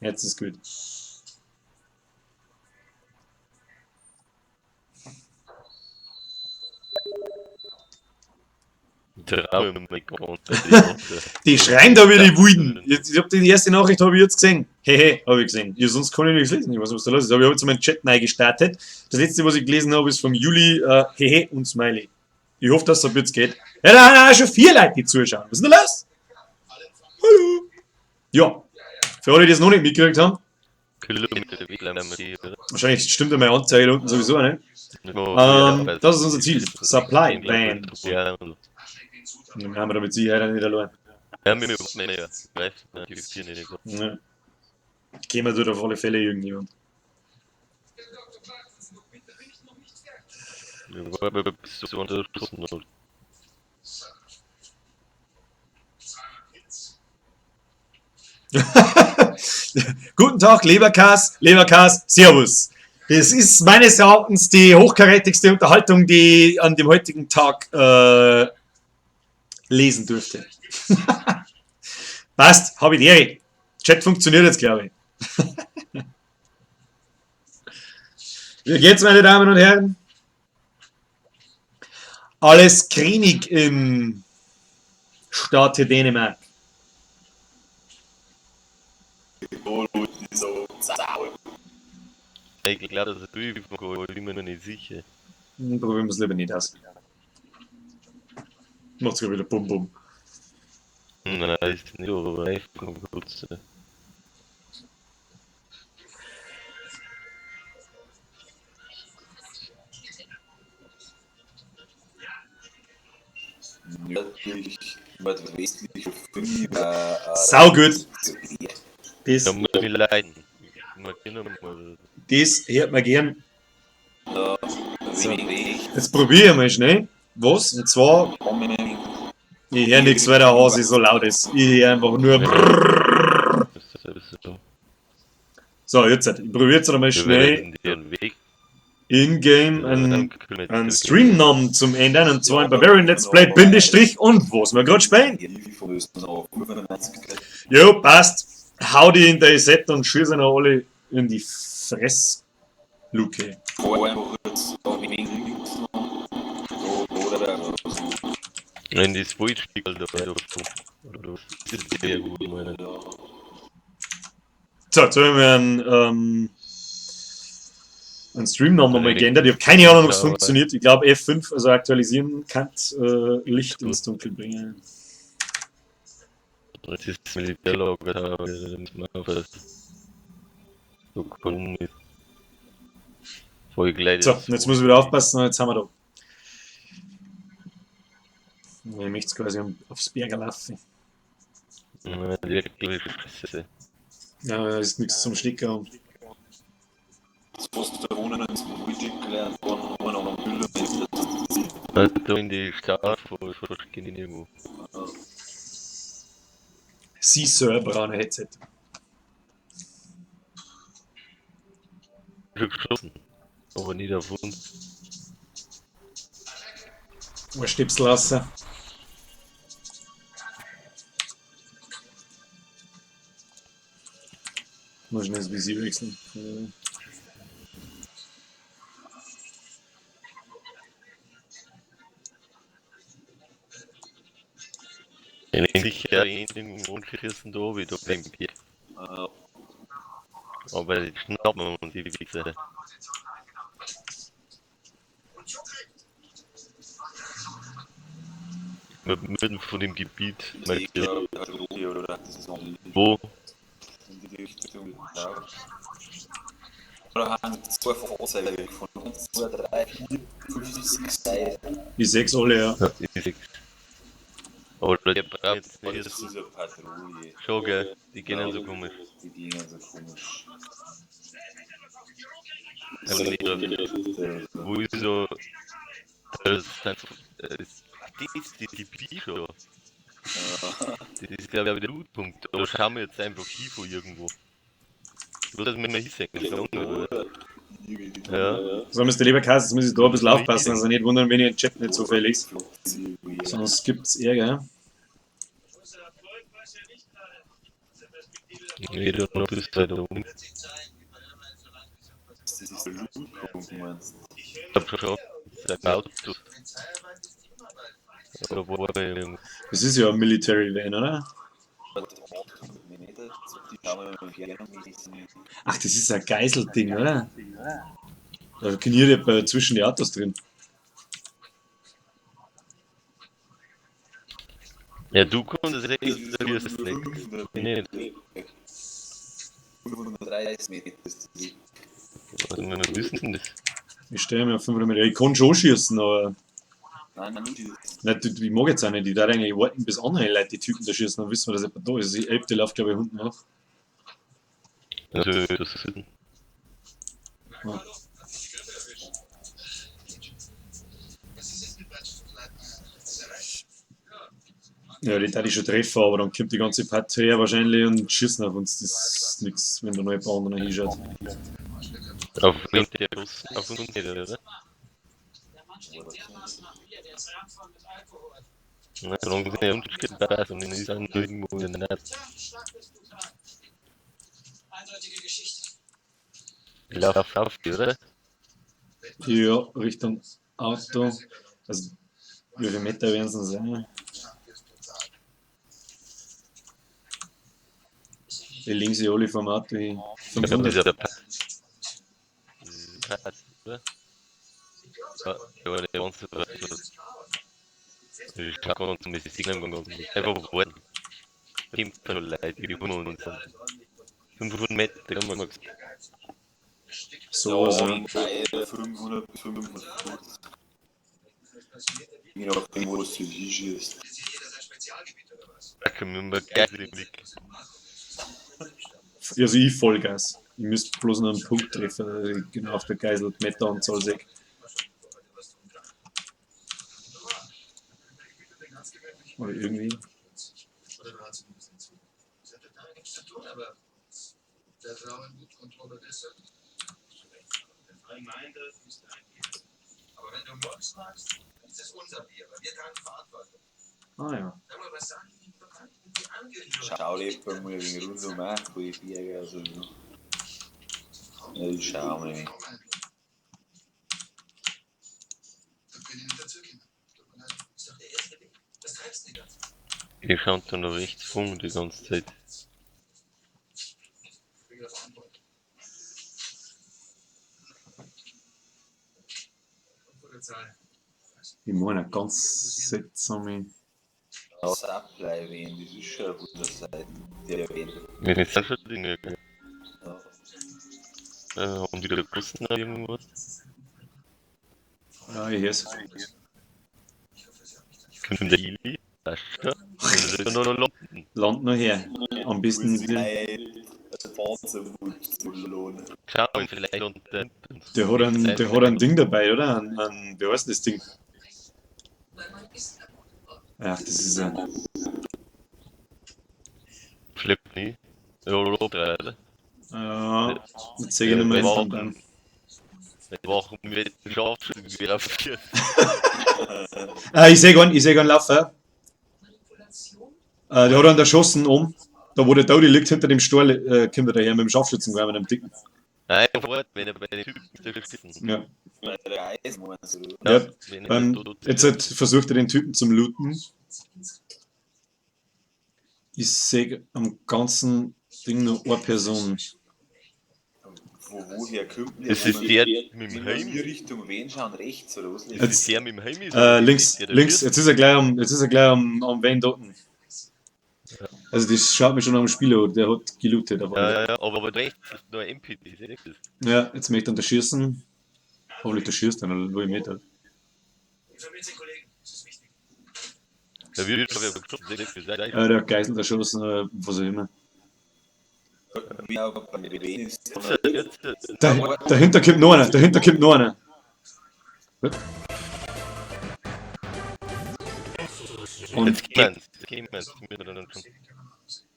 Jetzt ist gut. Die schreien da wie die Wilden. Ich hab die erste Nachricht habe ich jetzt gesehen. Hehe, habe ich gesehen. Ja, sonst kann ich nichts lesen. Ich weiß nicht, was da los ist. Aber ich habe jetzt meinen Chat neu gestartet. Das letzte, was ich gelesen habe, ist vom Juli. Hehe und Smiley. Ich hoffe, dass es ab jetzt geht. Ja, da sind auch schon 4 Leute, die zuschauen. Was ist denn da los? Hallo. Ja. Für alle, die es noch nicht mitgekriegt haben. Wahrscheinlich stimmt ja meine Anzeige da unten sowieso nicht. Das ist unser Ziel. Supply Van. Dann haben wir da mit Sicherheit nicht allein. Ja. Gehen wir dort auf alle Fälle irgendjemand. Guten Tag, Leberkas, Leberkas, Servus. Das ist meines Erachtens die hochkarätigste Unterhaltung, die ich an dem heutigen Tag lesen dürfte. Passt, hab ich die Ehre. Chat funktioniert jetzt, glaube ich. Wie geht's, meine Damen und Herren? Alles Krinig im Staate Dänemark. Ich glaube, das ist ich bin mir nicht sicher. Probieren wir es lieber nicht aus. Macht's wieder Bum Bum. Nein, ist nicht so reif. Nördlich, nordwestlich Sau gut. Das, Da muss ich leiden. das hört man gern. So. Jetzt probiere ich mal schnell was. Und zwar, ich höre nichts, weil der Hase so laut ist. Ich höre einfach nur. So, jetzt. Ich probiere jetzt einmal schnell in-game einen Streamnamen zum ändern. Und zwar in Barbarian Let's Play Bindestrich und was wir gerade spielen. Jo, passt. Hau die in der Set und schieß ihn alle in die Fressluke. Wenn die Switch sehr gut, meine. So, jetzt haben wir einen Streamnamen nochmal geändert. Ich habe keine Ahnung, ob es funktioniert. Ich glaube F5, also aktualisieren, kann Licht ins Dunkel bringen. Das ist Militärlager, da so komisch. Voll gleich. So, jetzt muss ich wieder aufpassen, jetzt haben wir da. Ich möchte quasi aufs Berger laufen. Ja, da ist nichts zum Schnicker. Da in die Stadt vor irgendwo. Sie, Sir, braune Headset. Schon geschossen, aber nie davon. Ein Stipsel raus. Muss schnell das Visier wechseln. Sicher irgendwo geschissen da wie da beim Bier. Aber die schnappen und die Wichser. Wir würden von dem Gebiet markiert. Wo? Die 6 alle, ja. Ja, die 6. Oder der braucht jetzt nicht. Das ist eine Patrouille. Schon, gell? Die gehen so komisch. Die gehen so komisch. Aber die, wo ist so. Das ist einfach. Das ist die Gebiet schon. Das ist, glaube ich, der Lootpunkt. Da schauen wir jetzt einfach hin von irgendwo. Bloß, dass wir mal hinsehen. Oder? Ja. So, Mr. Leberkäse, jetzt muss ich da ein bisschen aufpassen, also nicht wundern, wenn ich den Chat nicht so viel lese. Sonst gibt's Ärger. Nee, du noch bist halt da oben. Das ist der Lootpunkt, meinst du? Ich glaub schon. Das ist ein Auto. Oder wo war der irgendwo? Das ist ja ein Military Van, oder? 800 Meter, die schauen wir mal Entfernung. Ach, das ist ein Geiselding, oder? Da kniert jemand zwischen die Autos drin. Ja, du kommst das echt, du wirst nicht. Nee. 530 Meter ist das. Was wir wissen das? Ich stelle mir auf 500 Meter. Ich kann schon schießen, aber. Nein, nein, das Nein, du, ich mag jetzt auch nicht. Ich darf eigentlich warten, bis andere Leute die Typen da schießen, dann wissen wir, dass jemand da ist. Ich die läuft, glaube ich, unten nach. Also, das ist Ja. Ja, die darf ich schon treffen, aber dann kommt die ganze Partie wahrscheinlich und schießen auf uns. Das ist nix, wenn da noch jemand anderer hinschaut. Auf der Russen, auf uns nicht, oder? Der Mann stinkt dermaßen nach Bier, der ist randvoll mit Alkohol. Nein, solange sie nicht untersteht, da und ist dann irgendwo in der Nacht. Tja, Schlag bist du dran. Eindeutige Geschichte. Lauf auf, oder? Ja, Richtung Auto. Also, wie viele Meter werden es denn sein? Die legen sich alle vom Auto hin. Ja, das ist 500. ja der Pass. Das ist ein Pass, oder? Ja, ja, der ganze Ich kann uns mit Signal einfach warten. Kommt schon Leute, die kommen uns an. 500 Meter, haben wir gesagt. So, also. 500 bis 550. Je nachdem, wo du hinschießt. Da können wir gleich den Blick. Also, ich Vollgas. Ich müsste bloß noch einen Punkt treffen, dass ich genau auf der Geisel die Meteranzahl sehe. Oder irgendwie. Ah ja. Schau dir mal ein wenig rundum an, wo ich Berge, also. Ja, ich schau mal ein wenig. Ich schaue da noch rechts rum die ganze Zeit. Ich meine, eine ganz seltsame. Supply Van, das ist schon eine Wunderseite. Der Van. Wir sind schon Dinge. Ja. Haben die da Kosten oder irgendwas? Ja, ich hör's. Kommt der Ili? Das ist schon. Das ist noch landen. Land noch her. Am besten. Schau, vielleicht unter. Der hat ein Ding dabei, oder? Ein, wie heißt denn das Ding? Ach, das ist ein. Schleppt nie. Ja, oder? Ja, jetzt sehe ich nicht mehr von dann. Warum wird Scharfschützen wieder aufgeführt? Ah, ich sehe gar nicht, ich sehe gar nicht laufen. Der hat einen erschossen um. Da wo der Dodi liegt, hinter dem Stuhl, kommt er daher mit dem Scharfschützengewehr, mit dem dicken. Nein, warte, wenn er bei den Typen ist, Ja. Ja, Ja, wenn er jetzt hat, versucht er den Typen zum Looten. Ich sehe am ganzen Ding nur eine Person. Woher kommt denn Das ist der mit dem Wenn wir Helm. in Richtung Wen schauen, rechts oder was? Das ist der mit dem Helm. ist Links, der, der links, schießt. jetzt ist er gleich am, jetzt ist er gleich am Van dort. Also das schaut mir schon am Spieler an, der hat gelootet. Aber Ja, ja, ja, aber rechts ist nur ein MPD, seht ihr das? Ja, jetzt möchte er da schießen. Hoffentlich der schießt er, dann ich Meter. Der wird schon wieder geschossen, seht ihr das? Der hat Geisel erschossen, was auch immer. Jetzt, Dahinter kommt noch einer, dahinter kommt noch einer. Gut. Und jetzt geht's. kommen, jetzt müssen wir dann schon.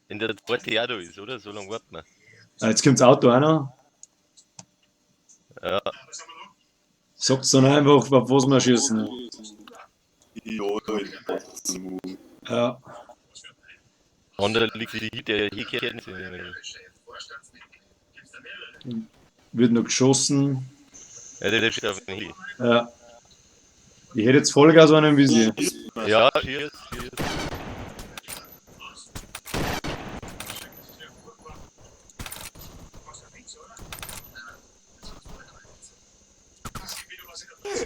Wenn der zweite Jahr da ist, oder? So lange warten wir. Ah, jetzt kommt das Auto auch noch. Ja, Sagt's dann einfach, auf was wir schießen. Ja, in Ja. andere liegt die, der hier kennt sie. Wird noch geschossen. Ja, der steht auf dem Heli. Ja. Ich hätte jetzt Vollgas an im Visier. Ja, hier ist, hier ist.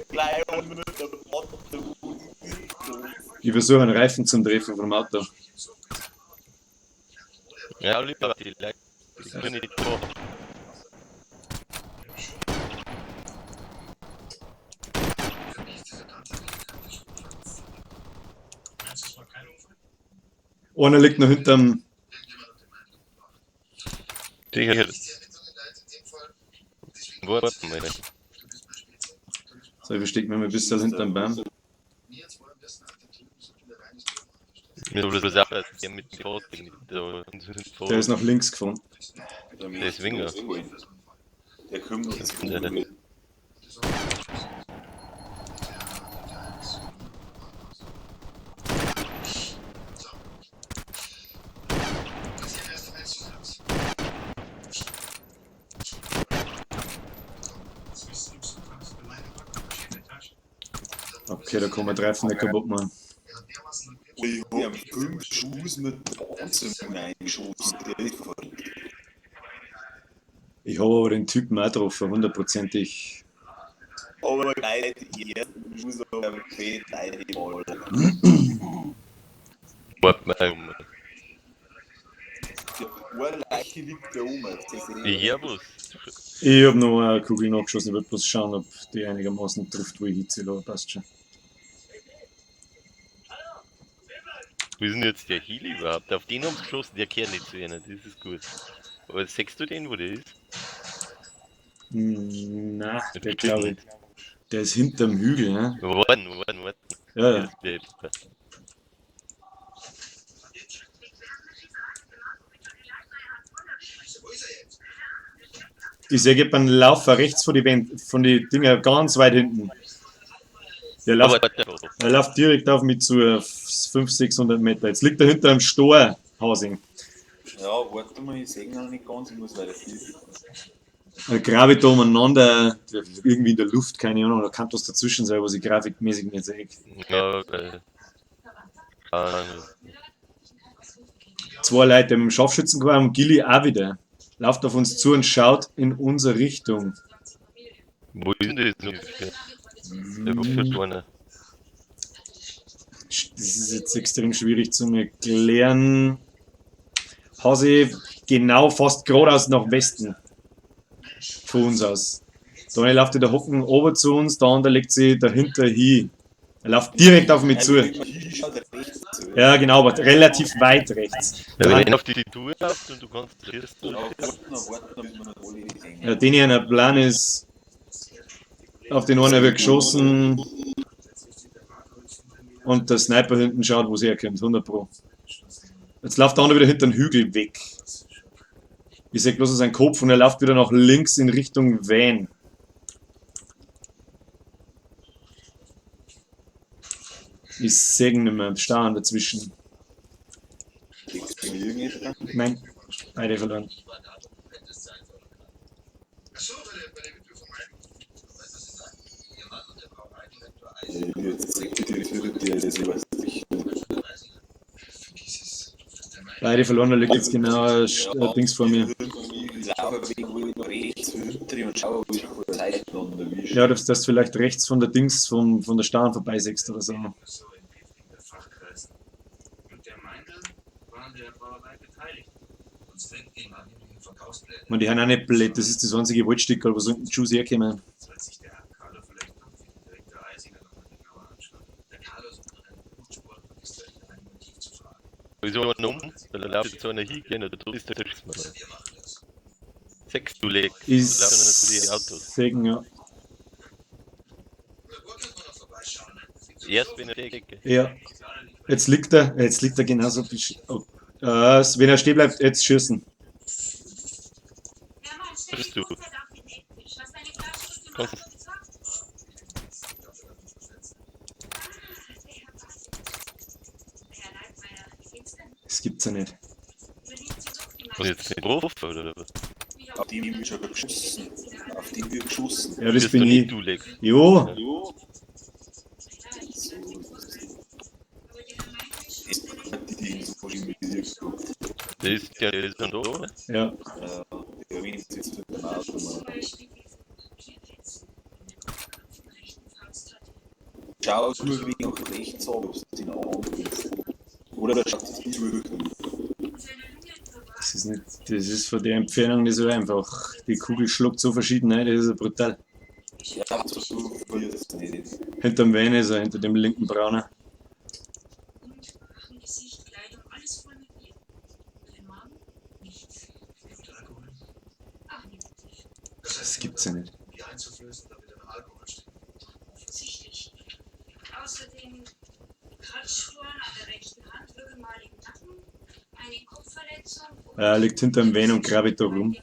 Gleich mit der Platte. Ich versuche einen Reifen zum Treffen vom Auto. Ja, lieber, die Leute, die können nicht da. Einer liegt noch hinterm. Sicher. Warten wir. So, ich verstecke mich mal ein bisschen hinterm Baum. Mir soll das auch der mit dem Fahrzeug da Der ist nach links gefahren. Der ist Winger. Der kommt jetzt. Ja. Okay, da kann man die Reifen nicht kaputt machen. Ich hab 5 Schuss mit Panzer reingeschossen. Der ist verrückt. Ich habe aber den Typen auch getroffen, hundertprozentig. Aber gleich die ersten Schuss aber fett reingemalt. Warten wir um. Der eine Leiche liegt da oben. Das ist Ja, was? Ich habe noch eine Kugel nachgeschossen, ich wollte bloß schauen, ob die einigermaßen trifft, wo ich hinziehe, aber passt schon. Wo ist denn jetzt der Heli überhaupt? Auf den haben sie geschossen, der kehrt nicht zu einer, das ist gut. Aber siehst du den, wo der ist? Na, der glaube ich. Der ist hinterm Hügel, ne? Warten, warten, warten. Ja, ja. Der, Ich sehe jemanden laufen rechts von die Wand, von die Dinger ganz weit hinten. Der aber läuft, warte einfach. er läuft direkt auf mich zu, 500, 600 Meter. Jetzt liegt er hinter einem Stor, Hausing. Ja, warte mal, ich sehe noch nicht ganz, ich muss weiter fliegen. Er grabe da umeinander, irgendwie in der Luft, keine Ahnung, da kann was dazwischen sein, was ich grafikmäßig nicht sehe. Ja, okay. Ah, Zwei Leute mit dem Scharfschützengewehr und Gilly auch wieder. Läuft auf uns zu und schaut in unsere Richtung. Wo ist denn das ungefähr? Der ruft schon einer. Das ist jetzt extrem schwierig zu erklären. Hasi genau fast geradeaus nach Westen. Von uns aus. Der eine läuft in der Hocken ober zu uns, der andere legt sie dahinter hin. Er läuft direkt auf mich zu. Ja, genau, aber relativ weit rechts. Ja, wenn einer auf die Tour läuft und du kannst schießen, Ja, warten noch, warten noch, bis wir noch alle sehen. Ja, den hier ein Plan ist, auf den einen wird geschossen und der Sniper hinten schaut, wo es herkommt, 100 Pro. Jetzt läuft der andere wieder hinter den Hügel weg. Ich sehe bloß seinen Kopf und er läuft wieder nach links in Richtung Van. Ich sehe ihn nicht mehr, Starren dazwischen. Kriegst du mir irgendetwas? Nein, beide verloren. Jetzt die, ich weiß nicht. Beide verloren, da liegt jetzt genau ein Dings vor mir. Ich laufe ein wenig, wo ich noch rechts hinter und schaue, ob ich von der Seite erwische. Ja, dass du vielleicht rechts von der Dings, von der Starren vorbeisägst oder so. So in der Fachkreisen. Und der Meindl war an der Brauerei beteiligt. Uns fängt gegen angeblichen Verkaufspläne. Ich meine, die haben auch nicht blöd, das ist das einzige Waldstück, wo so ein Schuss herkommen. Sollte sich der Herr Carlo vielleicht doch für den Direktor Eisinger nochmal genauer anschauen. Der Carlo ist unter einem Blutsportregister in einem Motiv zu fragen. Wieso einer um? Weil da läuft jetzt einer hingehen oder du bist der Schiss, Mann. Also wir machen das. Sechs du legst. Ist Laufen dann zu die Autos. Segen, ja. Im Labor könnte man noch vorbeischauen. Erst wenn er die Ecke. Ja. Nicht alle nicht Jetzt liegt er genauso. Oh, wenn er stehen bleibt, jetzt schießen. Hermann, stell Bist die du? Hochzeit auf den Ecktisch. Hast du eine Flasche mit dem Kommst- Auto besorgt? Ah, der Herr Basil. Der Herr Leitmeier, wie geht's denn? Das gibt's ja nicht. Übernimmt sie doch die Was jetzt nicht drauf, oder was? Auf den wird schon geschossen. Auf den wird geschossen. Ja, das Bist bin du ich. nicht du, Lex. Jo, Jo. Ja, ich bin Es hat die Dinge so schön mit dir geguckt. Der ist ja, der ist dann da, oder? ja. Ja, der winkt jetzt mit dem Auto, Zum Mann. Beispiel diese Papierfetzen, die der Kopf auf dem rechten Faust hat. Schau nur ein wenig nach rechts ab, ob du den anbringst. Oder schaut die zurück. In seiner Lunge verwahrt Das ist nicht, das ist von der Entfernung nicht so einfach. Die Kugel schlägt so verschieden ein, das ist ja brutal. Ja, so verlierst du nicht. Hinterm Van ist er, hinter dem linken Brauner. Mund, Rachen, Gesicht, Kleidung, alles voll mit Bier. Nur im Magen nichts. Ach, negativ. Das gibt's ja nicht. Bier einzuflößen, damit er nach Alkohol stinkt. Offensichtlich. Außerdem Kratzspuren an der rechten Hand, würgemaligen Nacken, eine Kopfverletzung und Er liegt hinterm Van und krabbelt da rum.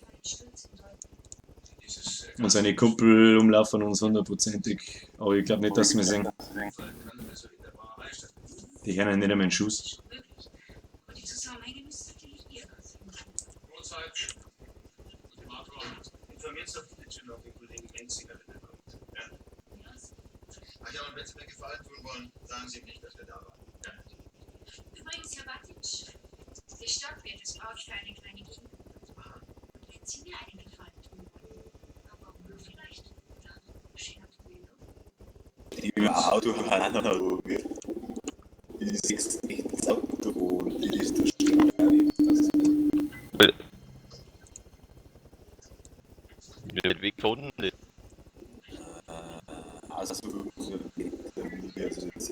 Dieses Und seine Kumpel umlaufen uns hundertprozentig. Aber ich glaube nicht, dass wir sehen. Unfall kann also in der Brauerei stattfinden. Die hören ja nicht einmal einen Schuss. Schon möglich. Aber die Zusammenhänge müssen natürlich Ihrer sein. Brotzeit. Gute Abend. Informiert doch bitte schon noch den Kollegen Menzinger, wenn er kommt. Ja? Ja, Ach ja, und wenn Sie mir Gefallen tun wollen, sagen Sie ihm nicht, dass wir da waren. Übrigens, Herr Batic, der Stockwirt, das brauche ich für eine kleine Gegend. Und wenn Sie mir einen Gefallen tun wollen, aber nur vielleicht, oder schöner Duello. Die im Auto haben auch noch. Die sechs nicht das Auto und die ist das stimmt auch nicht. Wer weg von nicht. Also 500 Meter also jetzt,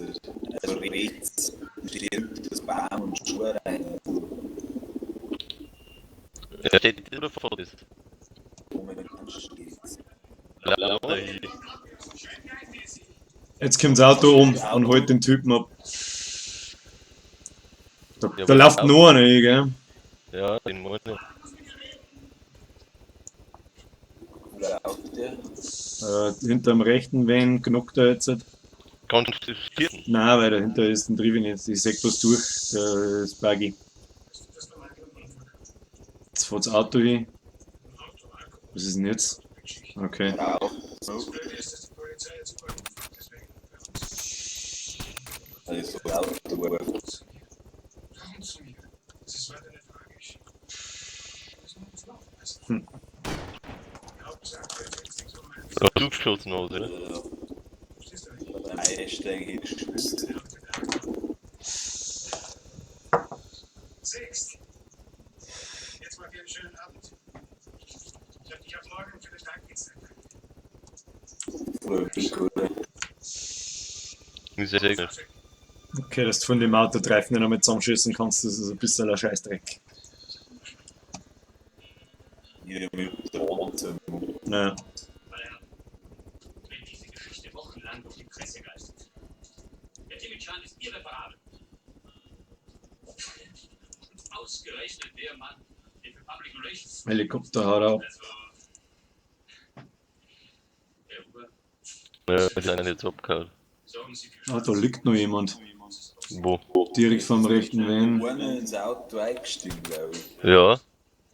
also rechts steht das Baum und Schuhe rein. Er steht oder vor das? Momentan steht's. Lauter hier. Jetzt kommt das Auto um und holt den Typen ab. Da, Ja, da aber läuft auch- noch einer, gell? Ja, den meine ich. Wo läuft der? Hinterm rechten Van knockt er jetzt. Kannst du schießen? Nein, weil dahinter ist ein Triebe nicht. Ich seh bloß durch, das Buggy. Jetzt fährt das Auto hin. Was ist denn jetzt? Okay. Raucht so. Das Blöde ist, dass die Polizei jetzt überall rumfährt, deswegen bei uns. Also Auto. Warum zu mir? Das ist weiter nicht tragisch. Das muss noch besser. Die Hauptsache, jetzt nichts um mein Hast du geschossen, oder? Verstehst du nicht? Beim Einsteigen hingeschmissen. Sechst. Jetzt mal dir einen schönen Abend. Ich hab dich ab morgen für den Tag Voll Weg, oder? Ist ja sehr Okay, dass du von dem Auto Reifen nicht einmal zusammenschießen kannst, das ist ein bisschen ein Scheißdreck. Ja, mit der Wahnsinn. Naja. Wenn diese Geschichte wochenlang durch die Presse geistert. Der Timichan ist irreparabel. Und ausgerechnet der Mann, der für Public Relations. Helikopter haut ab. Also. Herr Huber, Ja, wir sind jetzt abgehauen. sorgen Sie für Ah, da liegt noch jemand. Wo? Direkt vom rechten Van. Einer ins Auto eingestiegen, glaube ich. Ja.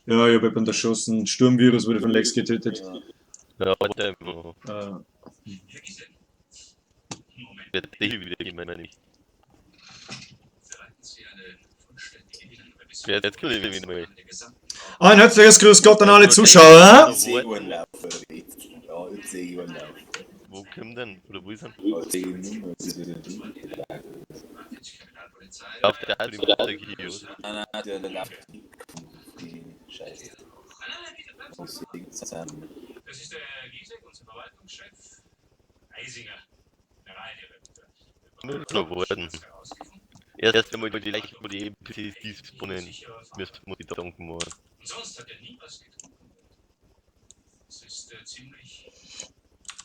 Ja, ich hab jemanden erschossen. Sturmvirus wurde von Lex getötet. Ja. Ja, warte mal. Herr Giesen. Moment, Wer die wieder ich meine nicht. Bereiten Sie eine vollständige Innenrevision Wer jetzt will ich wieder mal. der gesamten Ein herzliches Grüß Gott an alle Zuschauer. Ich sehe einen laufen rechts. Ja, ich sehe einen laufen. Wo kommt denn? Oder wo ist er? Ich sehe ihn nicht mehr, das ist wieder dunkel. Kriminalpolizei. Auf der Alp hier, oder? Nein, nein, der läuft nicht. Die Scheiße. Nein, nein, nein, bitte bleiben Sie. Ich sehe ihn zusammen. Das ist der Herr Giesek, unser Verwaltungschef. Eisinger, der Reihe-Direktor. Nur geworden. Erst einmal die Leiche, wo die NPCs die spawnen. Müssen wir die Gedanken machen. Und sonst hat er nie was getrunken. Das ist ziemlich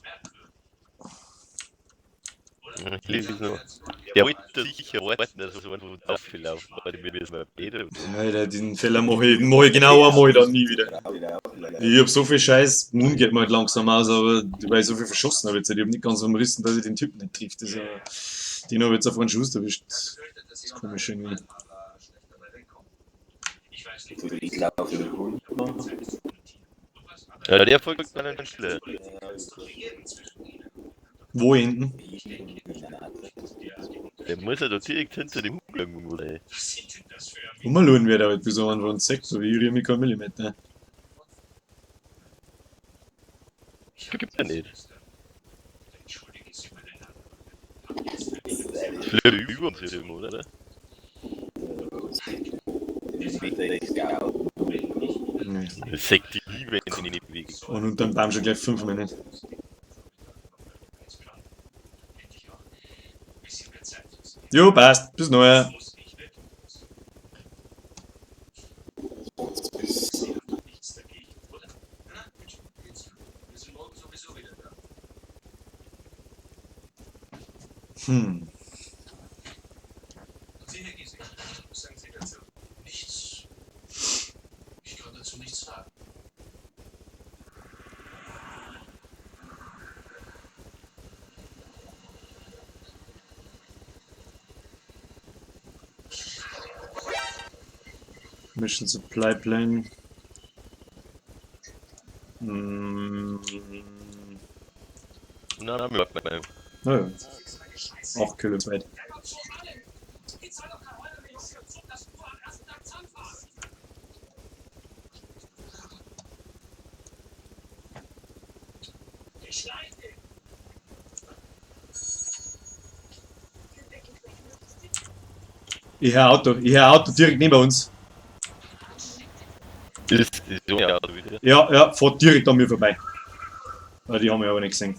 merkwürdig. Oder? Ja, ich lese es noch. Der wollte sicher warten, dass er so einfach aufgelaufen war, die wir mal beide. Alter, den Fehler mach ich genau einmal dann nie wieder. Ich hab so viel Scheiß, nun geht mir halt langsam aus, aber weil ich so viel verschossen habe jetzt, ich hab nicht ganz umrissen, dass ich den Typen nicht trifft. Das ist ja, den habe ich jetzt auf einen Schuss erwischt. Das ist komisch irgendwie. Ich glaube, der Hund. Ja, der folgt dann an Stelle. Wo hinten? Der muss ja da direkt hinter dem Hut irgendwo sein. Rummerlohn wird halt bis einen von 6, so wie ich rühre mich kein Millimeter. Gibt ja nicht. Flirrt über uns hier immer, oder? Nee. Das sagt die nie, wenn sie nicht bewegen. Und unter dem Baum schon gleich 5 Minuten. Jo, passt. Bis nachher. Sie, Herr Giesecke, was sagen Sie dazu? Nichts. Ich kann dazu nichts sagen. Mission Supply Plane. Hm. Nein, nein, wir warten mal. Naja. 8 Kilo weit. Ich hör Auto, ich hör Auto direkt neben uns. Ist das so ein Auto wieder? Ja, ja, fährt direkt an mir vorbei. Ah, die haben wir aber nicht gesehen.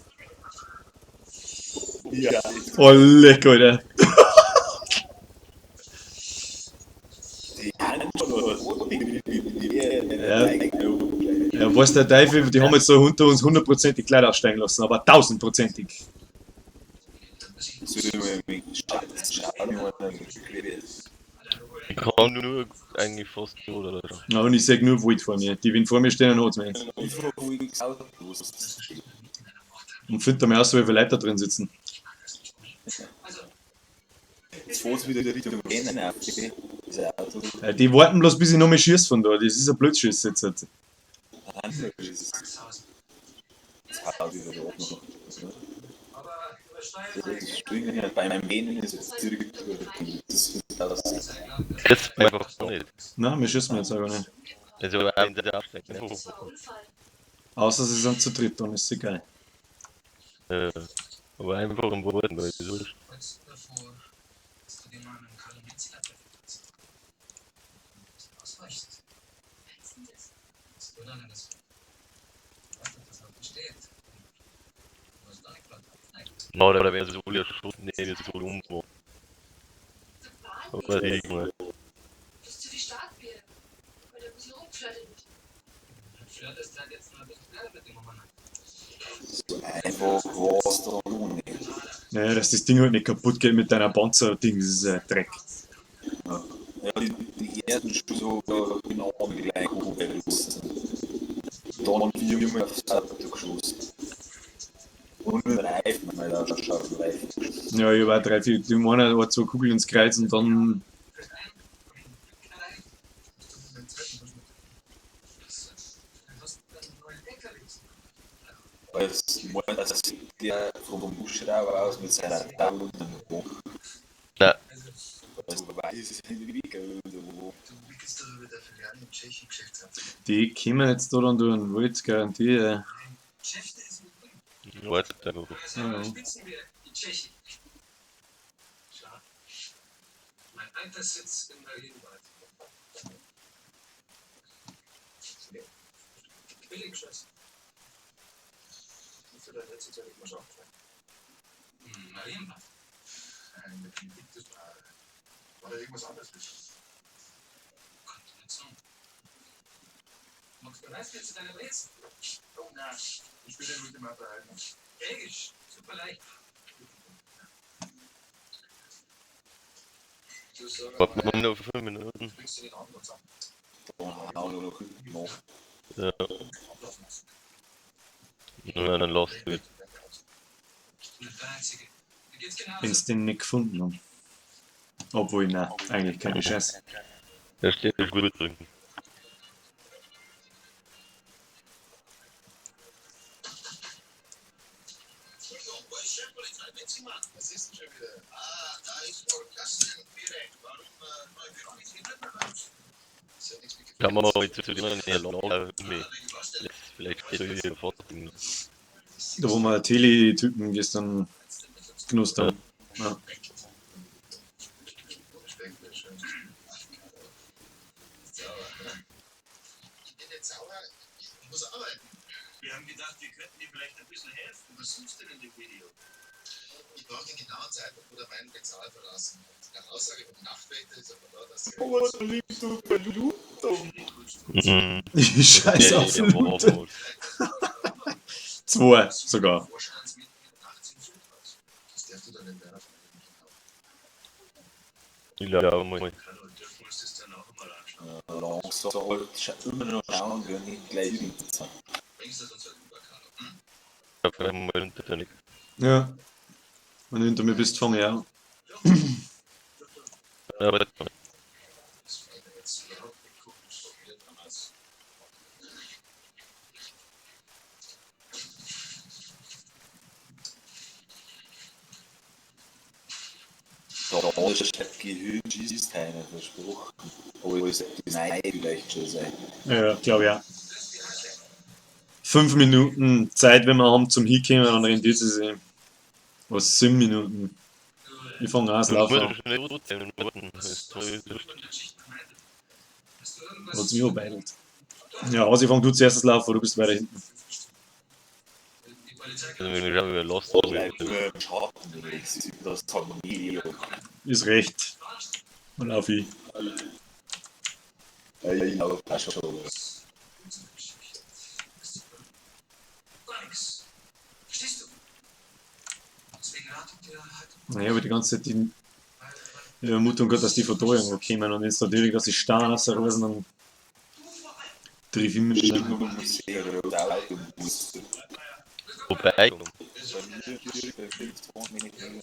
Ja, Oh, leck, Alter. die haben schon noch Ja. Ja, weiß der Teufel, die haben jetzt da unter uns hundertprozentig Leute aussteigen lassen, aber tausendprozentig. Ich kann nur eigentlich fast nur, oder? Ja, und ich seh nur Wald vor mir. Die, wenn vor mir stehen, dann hat's mich. Und find da mal aus, wie viele Leute da drin sitzen. Jetzt fährt's wieder Richtung Rennen auf, gell? Das Auto. Ja, die warten bloß, bis ich noch mal schieß von da. Das ist ein Blödschiss jetzt. Das Haus ist aber auch noch. Das Springen halt beim Gehen ist jetzt direkt das ist das. Das einfach so nicht. Nein, wir schießen jetzt aber nicht. Also, auch der Absteig. Das war ein Unfall. Außer sie sind zu dritt, dann ist es egal. Aber einfach am Warten, weil das ist. Kurz davor, dass du dir mal einen Kalumet-Latte verpasst. Ausreichend. Wer ist denn das? Das wird dann das. Weißt du, das noch besteht. Du hast auch nicht platt. Nein. Na, oder wenn so alle erschossen, nee, das ist wohl umgebracht. Der Aber Wahnsinn. ich mal. Du bist zu viel Starkbier. Weil du ein bisschen rumflirtet. Dann flirtest du halt jetzt noch ein bisschen schneller mit dem Mann. So einfach war's da noch nicht. Naja, dass das Ding halt nicht kaputt geht mit deiner Panzer-Ding, das ist ein Dreck. Ja, die ersten Schuss habe ich genau gleich hochgelassen. Dann viermal aufs Auto geschossen. Und mit Reifen, weil da schon Reifen geschossen. Ja, ich habe auch 3, 4, die einen hat 2 Kugeln ins Kreuz und dann. Als als der vom Hubschrauber aus mit seiner Taube und dem Bock. Nein. Also, weiß ich nicht, wie wo. Die kommen jetzt da dann durch den Wald, Garantie. Ja. Wartet einfach. Ja. Mein alter Sitz in Marienbad. Billig Scheiße. Ist dir da letzte Zeit irgendwas aufgefallen? Marienbad. Nein, mit dem Blick, das war. War da irgendwas anderes? Konnte ich nicht sagen. Magst du weißt jetzt deine Brezen? Oh nein, ich will den Ultimator halten. Belgisch, super leicht. Warte mal noch 5 Minuten. Dann hau ich noch hinten nach. Ja. Nein, dann lass du. Wenn sie den nicht gefunden haben. Obwohl, nein, eigentlich keine Chance. Da steht gut drin. Kann man mal zu dem anderen nee. Vielleicht steht hier fort. Da wo wir Tele-Typen gestern genutzt haben. Ja. Wir haben gedacht, wir könnten dir vielleicht ein bisschen helfen. Was suchst du denn in dem Video? Ich brauche den genauen Zeitpunkt, wo der Wein den Saal verlassen hat. Nach Aussage vom Nachtwächter ist aber da, dass sie Mhm. Scheiß auf Lute. Zwei sogar. Vorstandsmitglied nachts im Zug war. Das darfst du dann nicht mehr. Ja, mal. Hallo, dürfen wir uns das dann auch mal anschauen? Langsam, immer noch schauen, wir nicht gleich hinten sind. Bringst du das uns halt rüber, Carlo? Da kann man mal nicht. Ja. Wenn du hinter mir bist, fange ich an. Ja, aber Das fällt mir jetzt überhaupt nicht gucken, von mir damals. Da ist das Gehirn schießt einer, versprochen. Aber es das Nein vielleicht schon sein. Ja, glaube ich auch. 5 Minuten Zeit, wenn wir haben zum Hinkommen, dann rendiert es sich. Was, 7 Minuten? Ich fange an, das Laufen an. Hat's mich beidelt. Ja, also ich fang du zuerst das Laufen, du bist weiter hinten. Bleib nur im Schatten, ich sehe das Familie. Ist recht. Dann lauf ich. Ja, ich laufe auch schon. Naja, aber die ganze Zeit die Vermutung gehabt, dass die von da irgendwo kommen und jetzt natürlich, dass ich starr rausreißen, dann triff ich mich nicht. Irgendwo muss ich Auto muss. Wobei, Bei mir direkt bei 25 Minuten.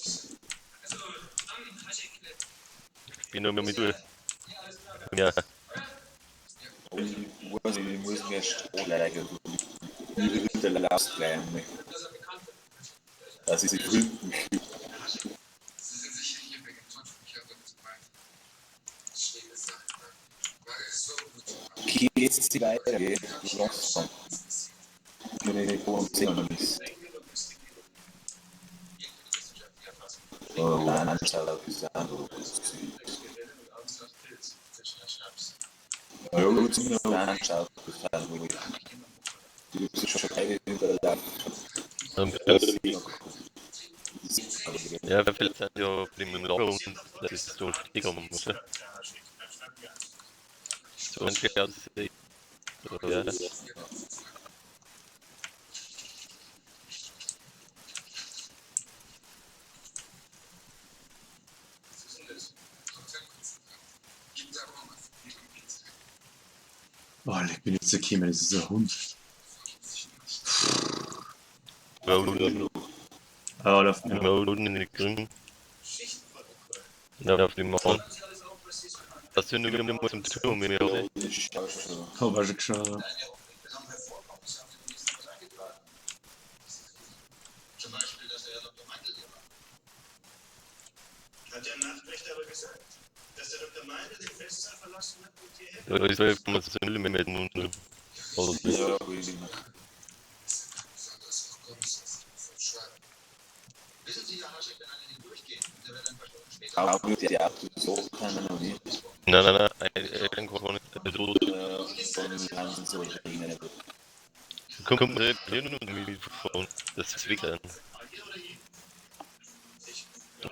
ich bin noch mit durch. Ja, Aber ich weiß nicht, ich muss mehr Strohleiger tun. Ich hinterlasse gleich einmal. Dass ich sie hinten Okay, jetzt sie weiter, gell? Du langsam. Ich bin nicht vor um 10 noch nichts. Oh, Landschau ist auch Ja, gut, zum Landschau ist auch Du bist schon beide hinterlaufen. ja, vielleicht sind ja im Lager und das ist so gekommen, oder? So ein Scherz. Ja. Oh, leck mich nicht so gekommen, das ist ein Hund. Ah, lauf, ja. Ja, auf dem Mann. Das sind wir mal zum Turm, ja. Ich schau schon. Hab auch schon geschaut. Ja. Zum Beispiel, dass der Herr Dr. Meindl hier war. Hat der Nachtwächter aber gesagt, dass der Dr. Meindl den Festsaal verlassen hat und hierher Ja, ich soll mal zu Müll mit dem Mund. Ja, will ich nicht. Wissen Sie, Herr Haschek, wenn einer nicht durchgeht, der wird ein paar Stunden später. Aber die Autos so kann noch nicht. Nein, nein, nein, ein kann nicht. So, Von Hansen so reden. kommt hier nur mit von das ist wirklich.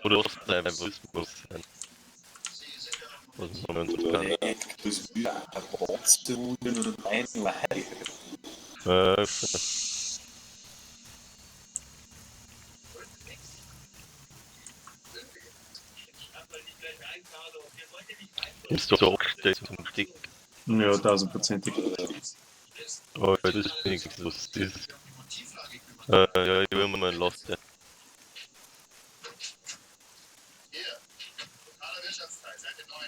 Oder was bleiben, was muss sein. Was man so kann. Das ist wieder ein Boxen und ein Weih. Ist doch auch zum Stick. Ja, tausendprozentig. Oh, das ist wenigstens was das ist. Ja, ich will mal Lost. Ja. Lokaler Wirtschaftsteil, Seite 9.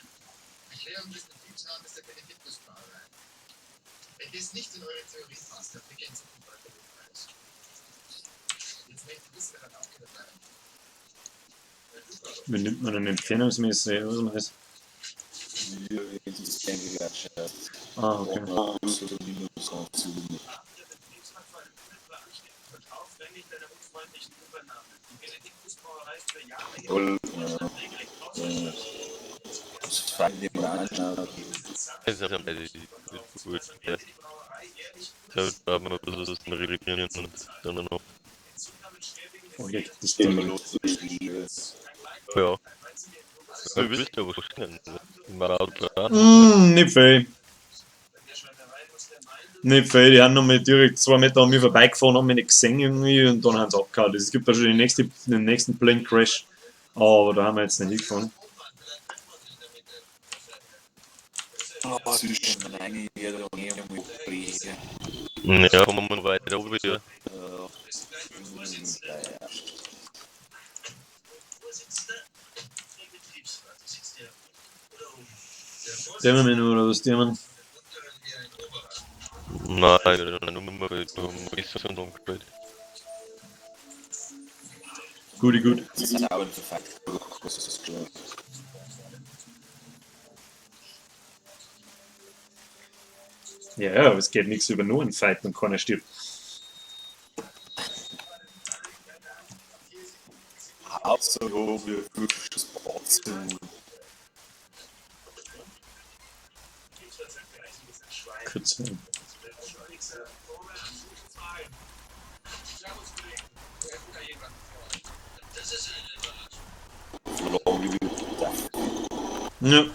Erklärung des Betriebsrates der Benediktusbrauerei. Wenn das nicht in eure Theorie passt, dann beginnt es mit dem Preis. Jetzt möchte ich wissen, wer dann aufgehört hat. Wie nimmt man denn entfernungsmäßig? Was man das? Ah, okay. Das ist ja gut. Ja. Da haben wir ein bisschen was reklamieren und dann noch. Oh, ja, das Ding. Ja. Du bist aber schnell. Nicht viel. Nicht viel, die haben noch mal direkt 2 Meter an mir vorbeigefahren, haben mich nicht gesehen irgendwie und dann haben sie abgehauen. Es gibt da schon den nächsten Plane Crash, aber da haben wir jetzt nicht hingefahren. Ja, kommen wir weiter oben wieder. Der wir nur, oder was der man? Nein, nur mal ist so dunkel. Gut, gut. Ja, ja, aber es geht nichts über nur einen Fight und keiner stirbt. Hauptsache, wir fünf Spots. Kurz. Ja.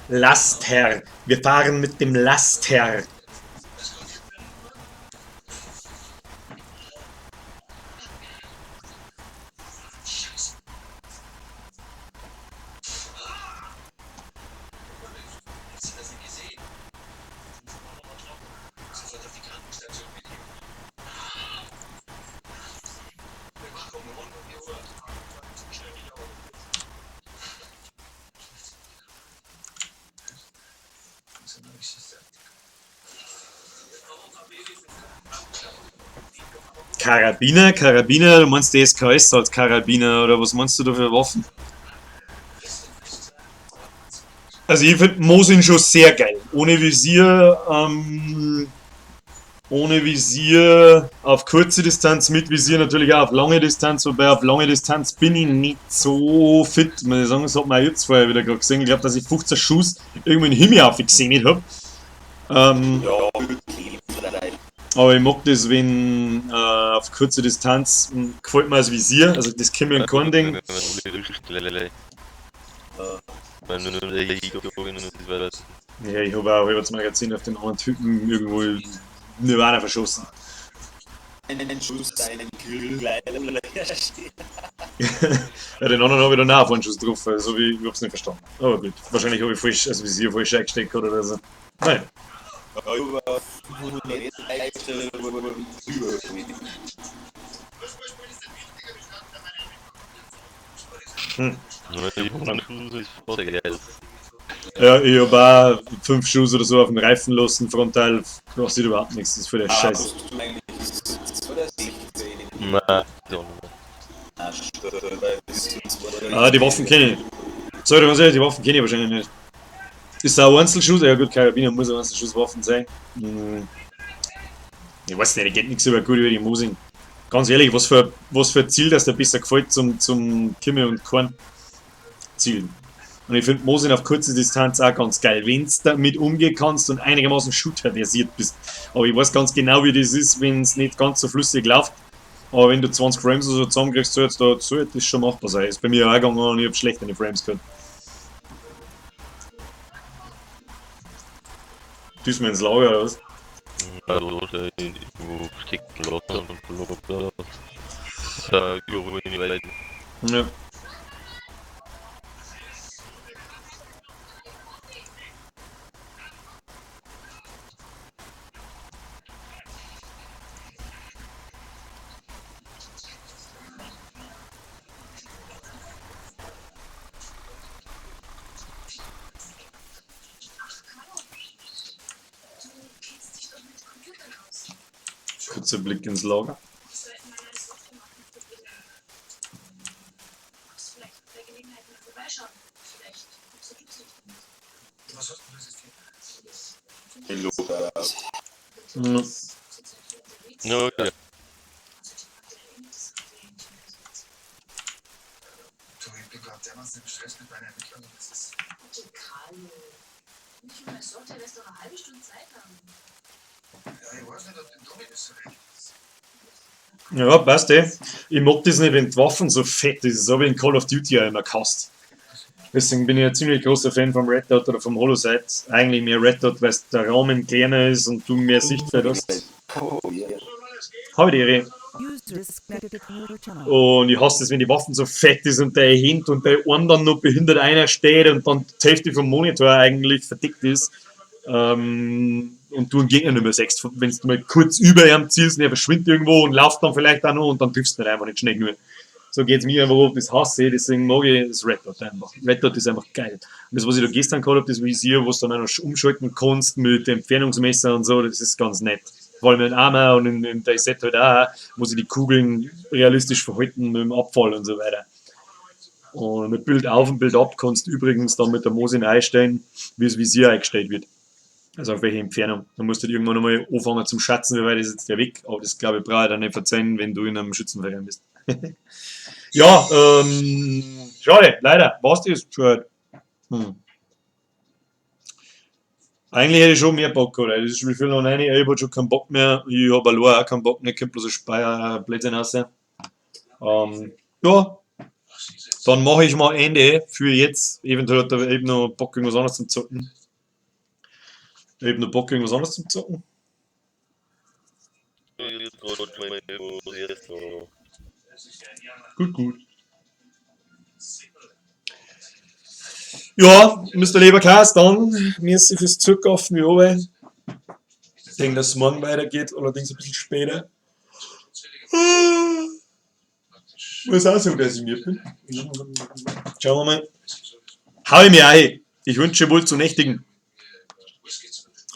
Laster. Wir fahren mit dem Laster. Karabiner, Karabiner, du meinst die SKS als Karabiner oder was meinst du da für Waffen? Also ich finde Mosin schon sehr geil. Ohne Visier auf kurze Distanz, mit Visier natürlich auch auf lange Distanz, wobei auf lange Distanz bin ich nicht so fit. Muss ich sagen, das hat man auch jetzt vorher wieder gerade gesehen. Ich glaube, dass ich 15 Schuss irgendwo in den Himmel aufgesehen habe. Aber ich mag das, wenn auf kurze Distanz gefällt mir das Visier, also das Kimmy und kein Ding. Ja, ich habe auch über das Magazin auf den anderen Typen irgendwo in Nirvana verschossen. Einen Schuss, einen Kill, leider. Ja, den anderen habe ich dann auch einen Schuss drauf, also ich hab's nicht verstanden. Aber gut, wahrscheinlich habe ich falsch, also Visier falsch eingesteckt oder so. Nein. Ja, ich hab auch 5 Schuss oder so auf den Reifen lassen, frontal, passiert überhaupt nichts, das ist voll der Scheiß. Ah, die Waffen kenne ich. Sorry, ganz ehrlich, die Waffen kenne ich wahrscheinlich nicht. Ist das ein Einzelschuss? Ja gut, Karabiner muss ein Einzelschusswaffen sein. Ich weiß nicht, ich geht nichts über gut über die Mosin. Ganz ehrlich, was für ein Ziel, dass der besser gefällt zum Kimme und Korn zielen. Und ich finde Mosin auf kurze Distanz auch ganz geil, wenn du damit umgehen kannst und einigermaßen shooter-versiert bist. Aber ich weiß ganz genau, wie das ist, wenn es nicht ganz so flüssig läuft. Aber wenn du 20 Frames oder so zusammenkriegst, sollte das schon machbar sein. Ist bei mir auch gegangen und ich hab schlecht eine Frames gehabt. Diesmal ins Lager oder was? Also, irgendwo stecken lassen und bla bla. Da irgendwo in die Welt. Ja. Ach, Carlo, du kennst dich doch mit Computern aus. Kurzer Blick ins Lager. Wir sollten mal eine Software-Marken probieren. Magst du vielleicht bei Gelegenheit mal vorbeischauen? Vielleicht gibt's ja Glücksrichtung. Was hast du für ein System? Hello, Ja. Ja, okay. Du, ich bin gerade dermaßen im Stress mit meiner Entwicklung. Das ist. Bitte, Carlo. Nicht immer Software, lässt doch eine halbe Stunde Zeit haben. Ja, ich weiß nicht, ob dem Domi das so recht ist. Ja, passt eh. Ich mag das nicht, wenn die Waffen so fett ist. Das habe ich in Call of Duty auch immer gehasst. Deswegen bin ich ein ziemlich großer Fan vom Red Dot oder vom Holosight. Eigentlich mehr Red Dot, weil der Raum kleiner ist und du mehr Sichtfeld hast. Oh, yeah. Hab ich die Ehre. User disconnected from your channel. Und ich hasse es, wenn die Waffen so fett ist und der Hint und der Arm dann noch behindert einer steht und dann die Hälfte vom Monitor eigentlich verdickt ist. Und du einen Gegner nicht mehr siehst. Wenn du mal kurz über ihm zielst und er verschwindet irgendwo und läuft dann vielleicht auch noch und dann triffst du ihn einfach nicht schnell genug. So geht's mir einfach oft, das hasse ich, deswegen mag ich das Red Dot einfach. Red Dot ist einfach geil. Und das, was ich da gestern gehabt habe, das Visier, wo du dann auch noch umschalten kannst mit dem Entfernungsmesser und so, das ist ganz nett. Vor allem in Arma und in DayZ halt auch, wo sich die Kugeln realistisch verhalten mit dem Abfall und so weiter. Und mit Bild auf und Bild ab kannst du übrigens dann mit der Mosin einstellen, wie das Visier eingestellt wird. Also auf welche Entfernung. Dann musst du halt irgendwann einmal anfangen zum Schatzen, wie weit ist jetzt der Weg. Aber das glaube ich brauche ich dann nicht verzeihen, wenn du in einem Schützenverein bist. Ja, schade, leider. Was das? Schade. Eigentlich hätte ich schon mehr Bock, oder? Das ist schon viel noch rein. Ich hab schon keinen Bock mehr. Ich hab allein auch keinen Bock mehr. Ich kommt bloß ein Speier, Blödsinn raus. Ja. Dann mache ich mal Ende für jetzt. Eventuell hat er eben noch Bock, irgendwas anderes zum Zocken. Ich hab noch Bock, irgendwas anderes zum Zocken. Gut, gut. Ja, Mister Leberkas, dann merci fürs Zurückkaufen, wie oben. Ich denke, dass es morgen weitergeht, allerdings ein bisschen später. Muss auch sagen, dass ich mir bin. Schauen wir mal. Hau ich mir ein. Ich wünsche wohl zu nächtigen.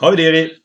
Hau die Ehre.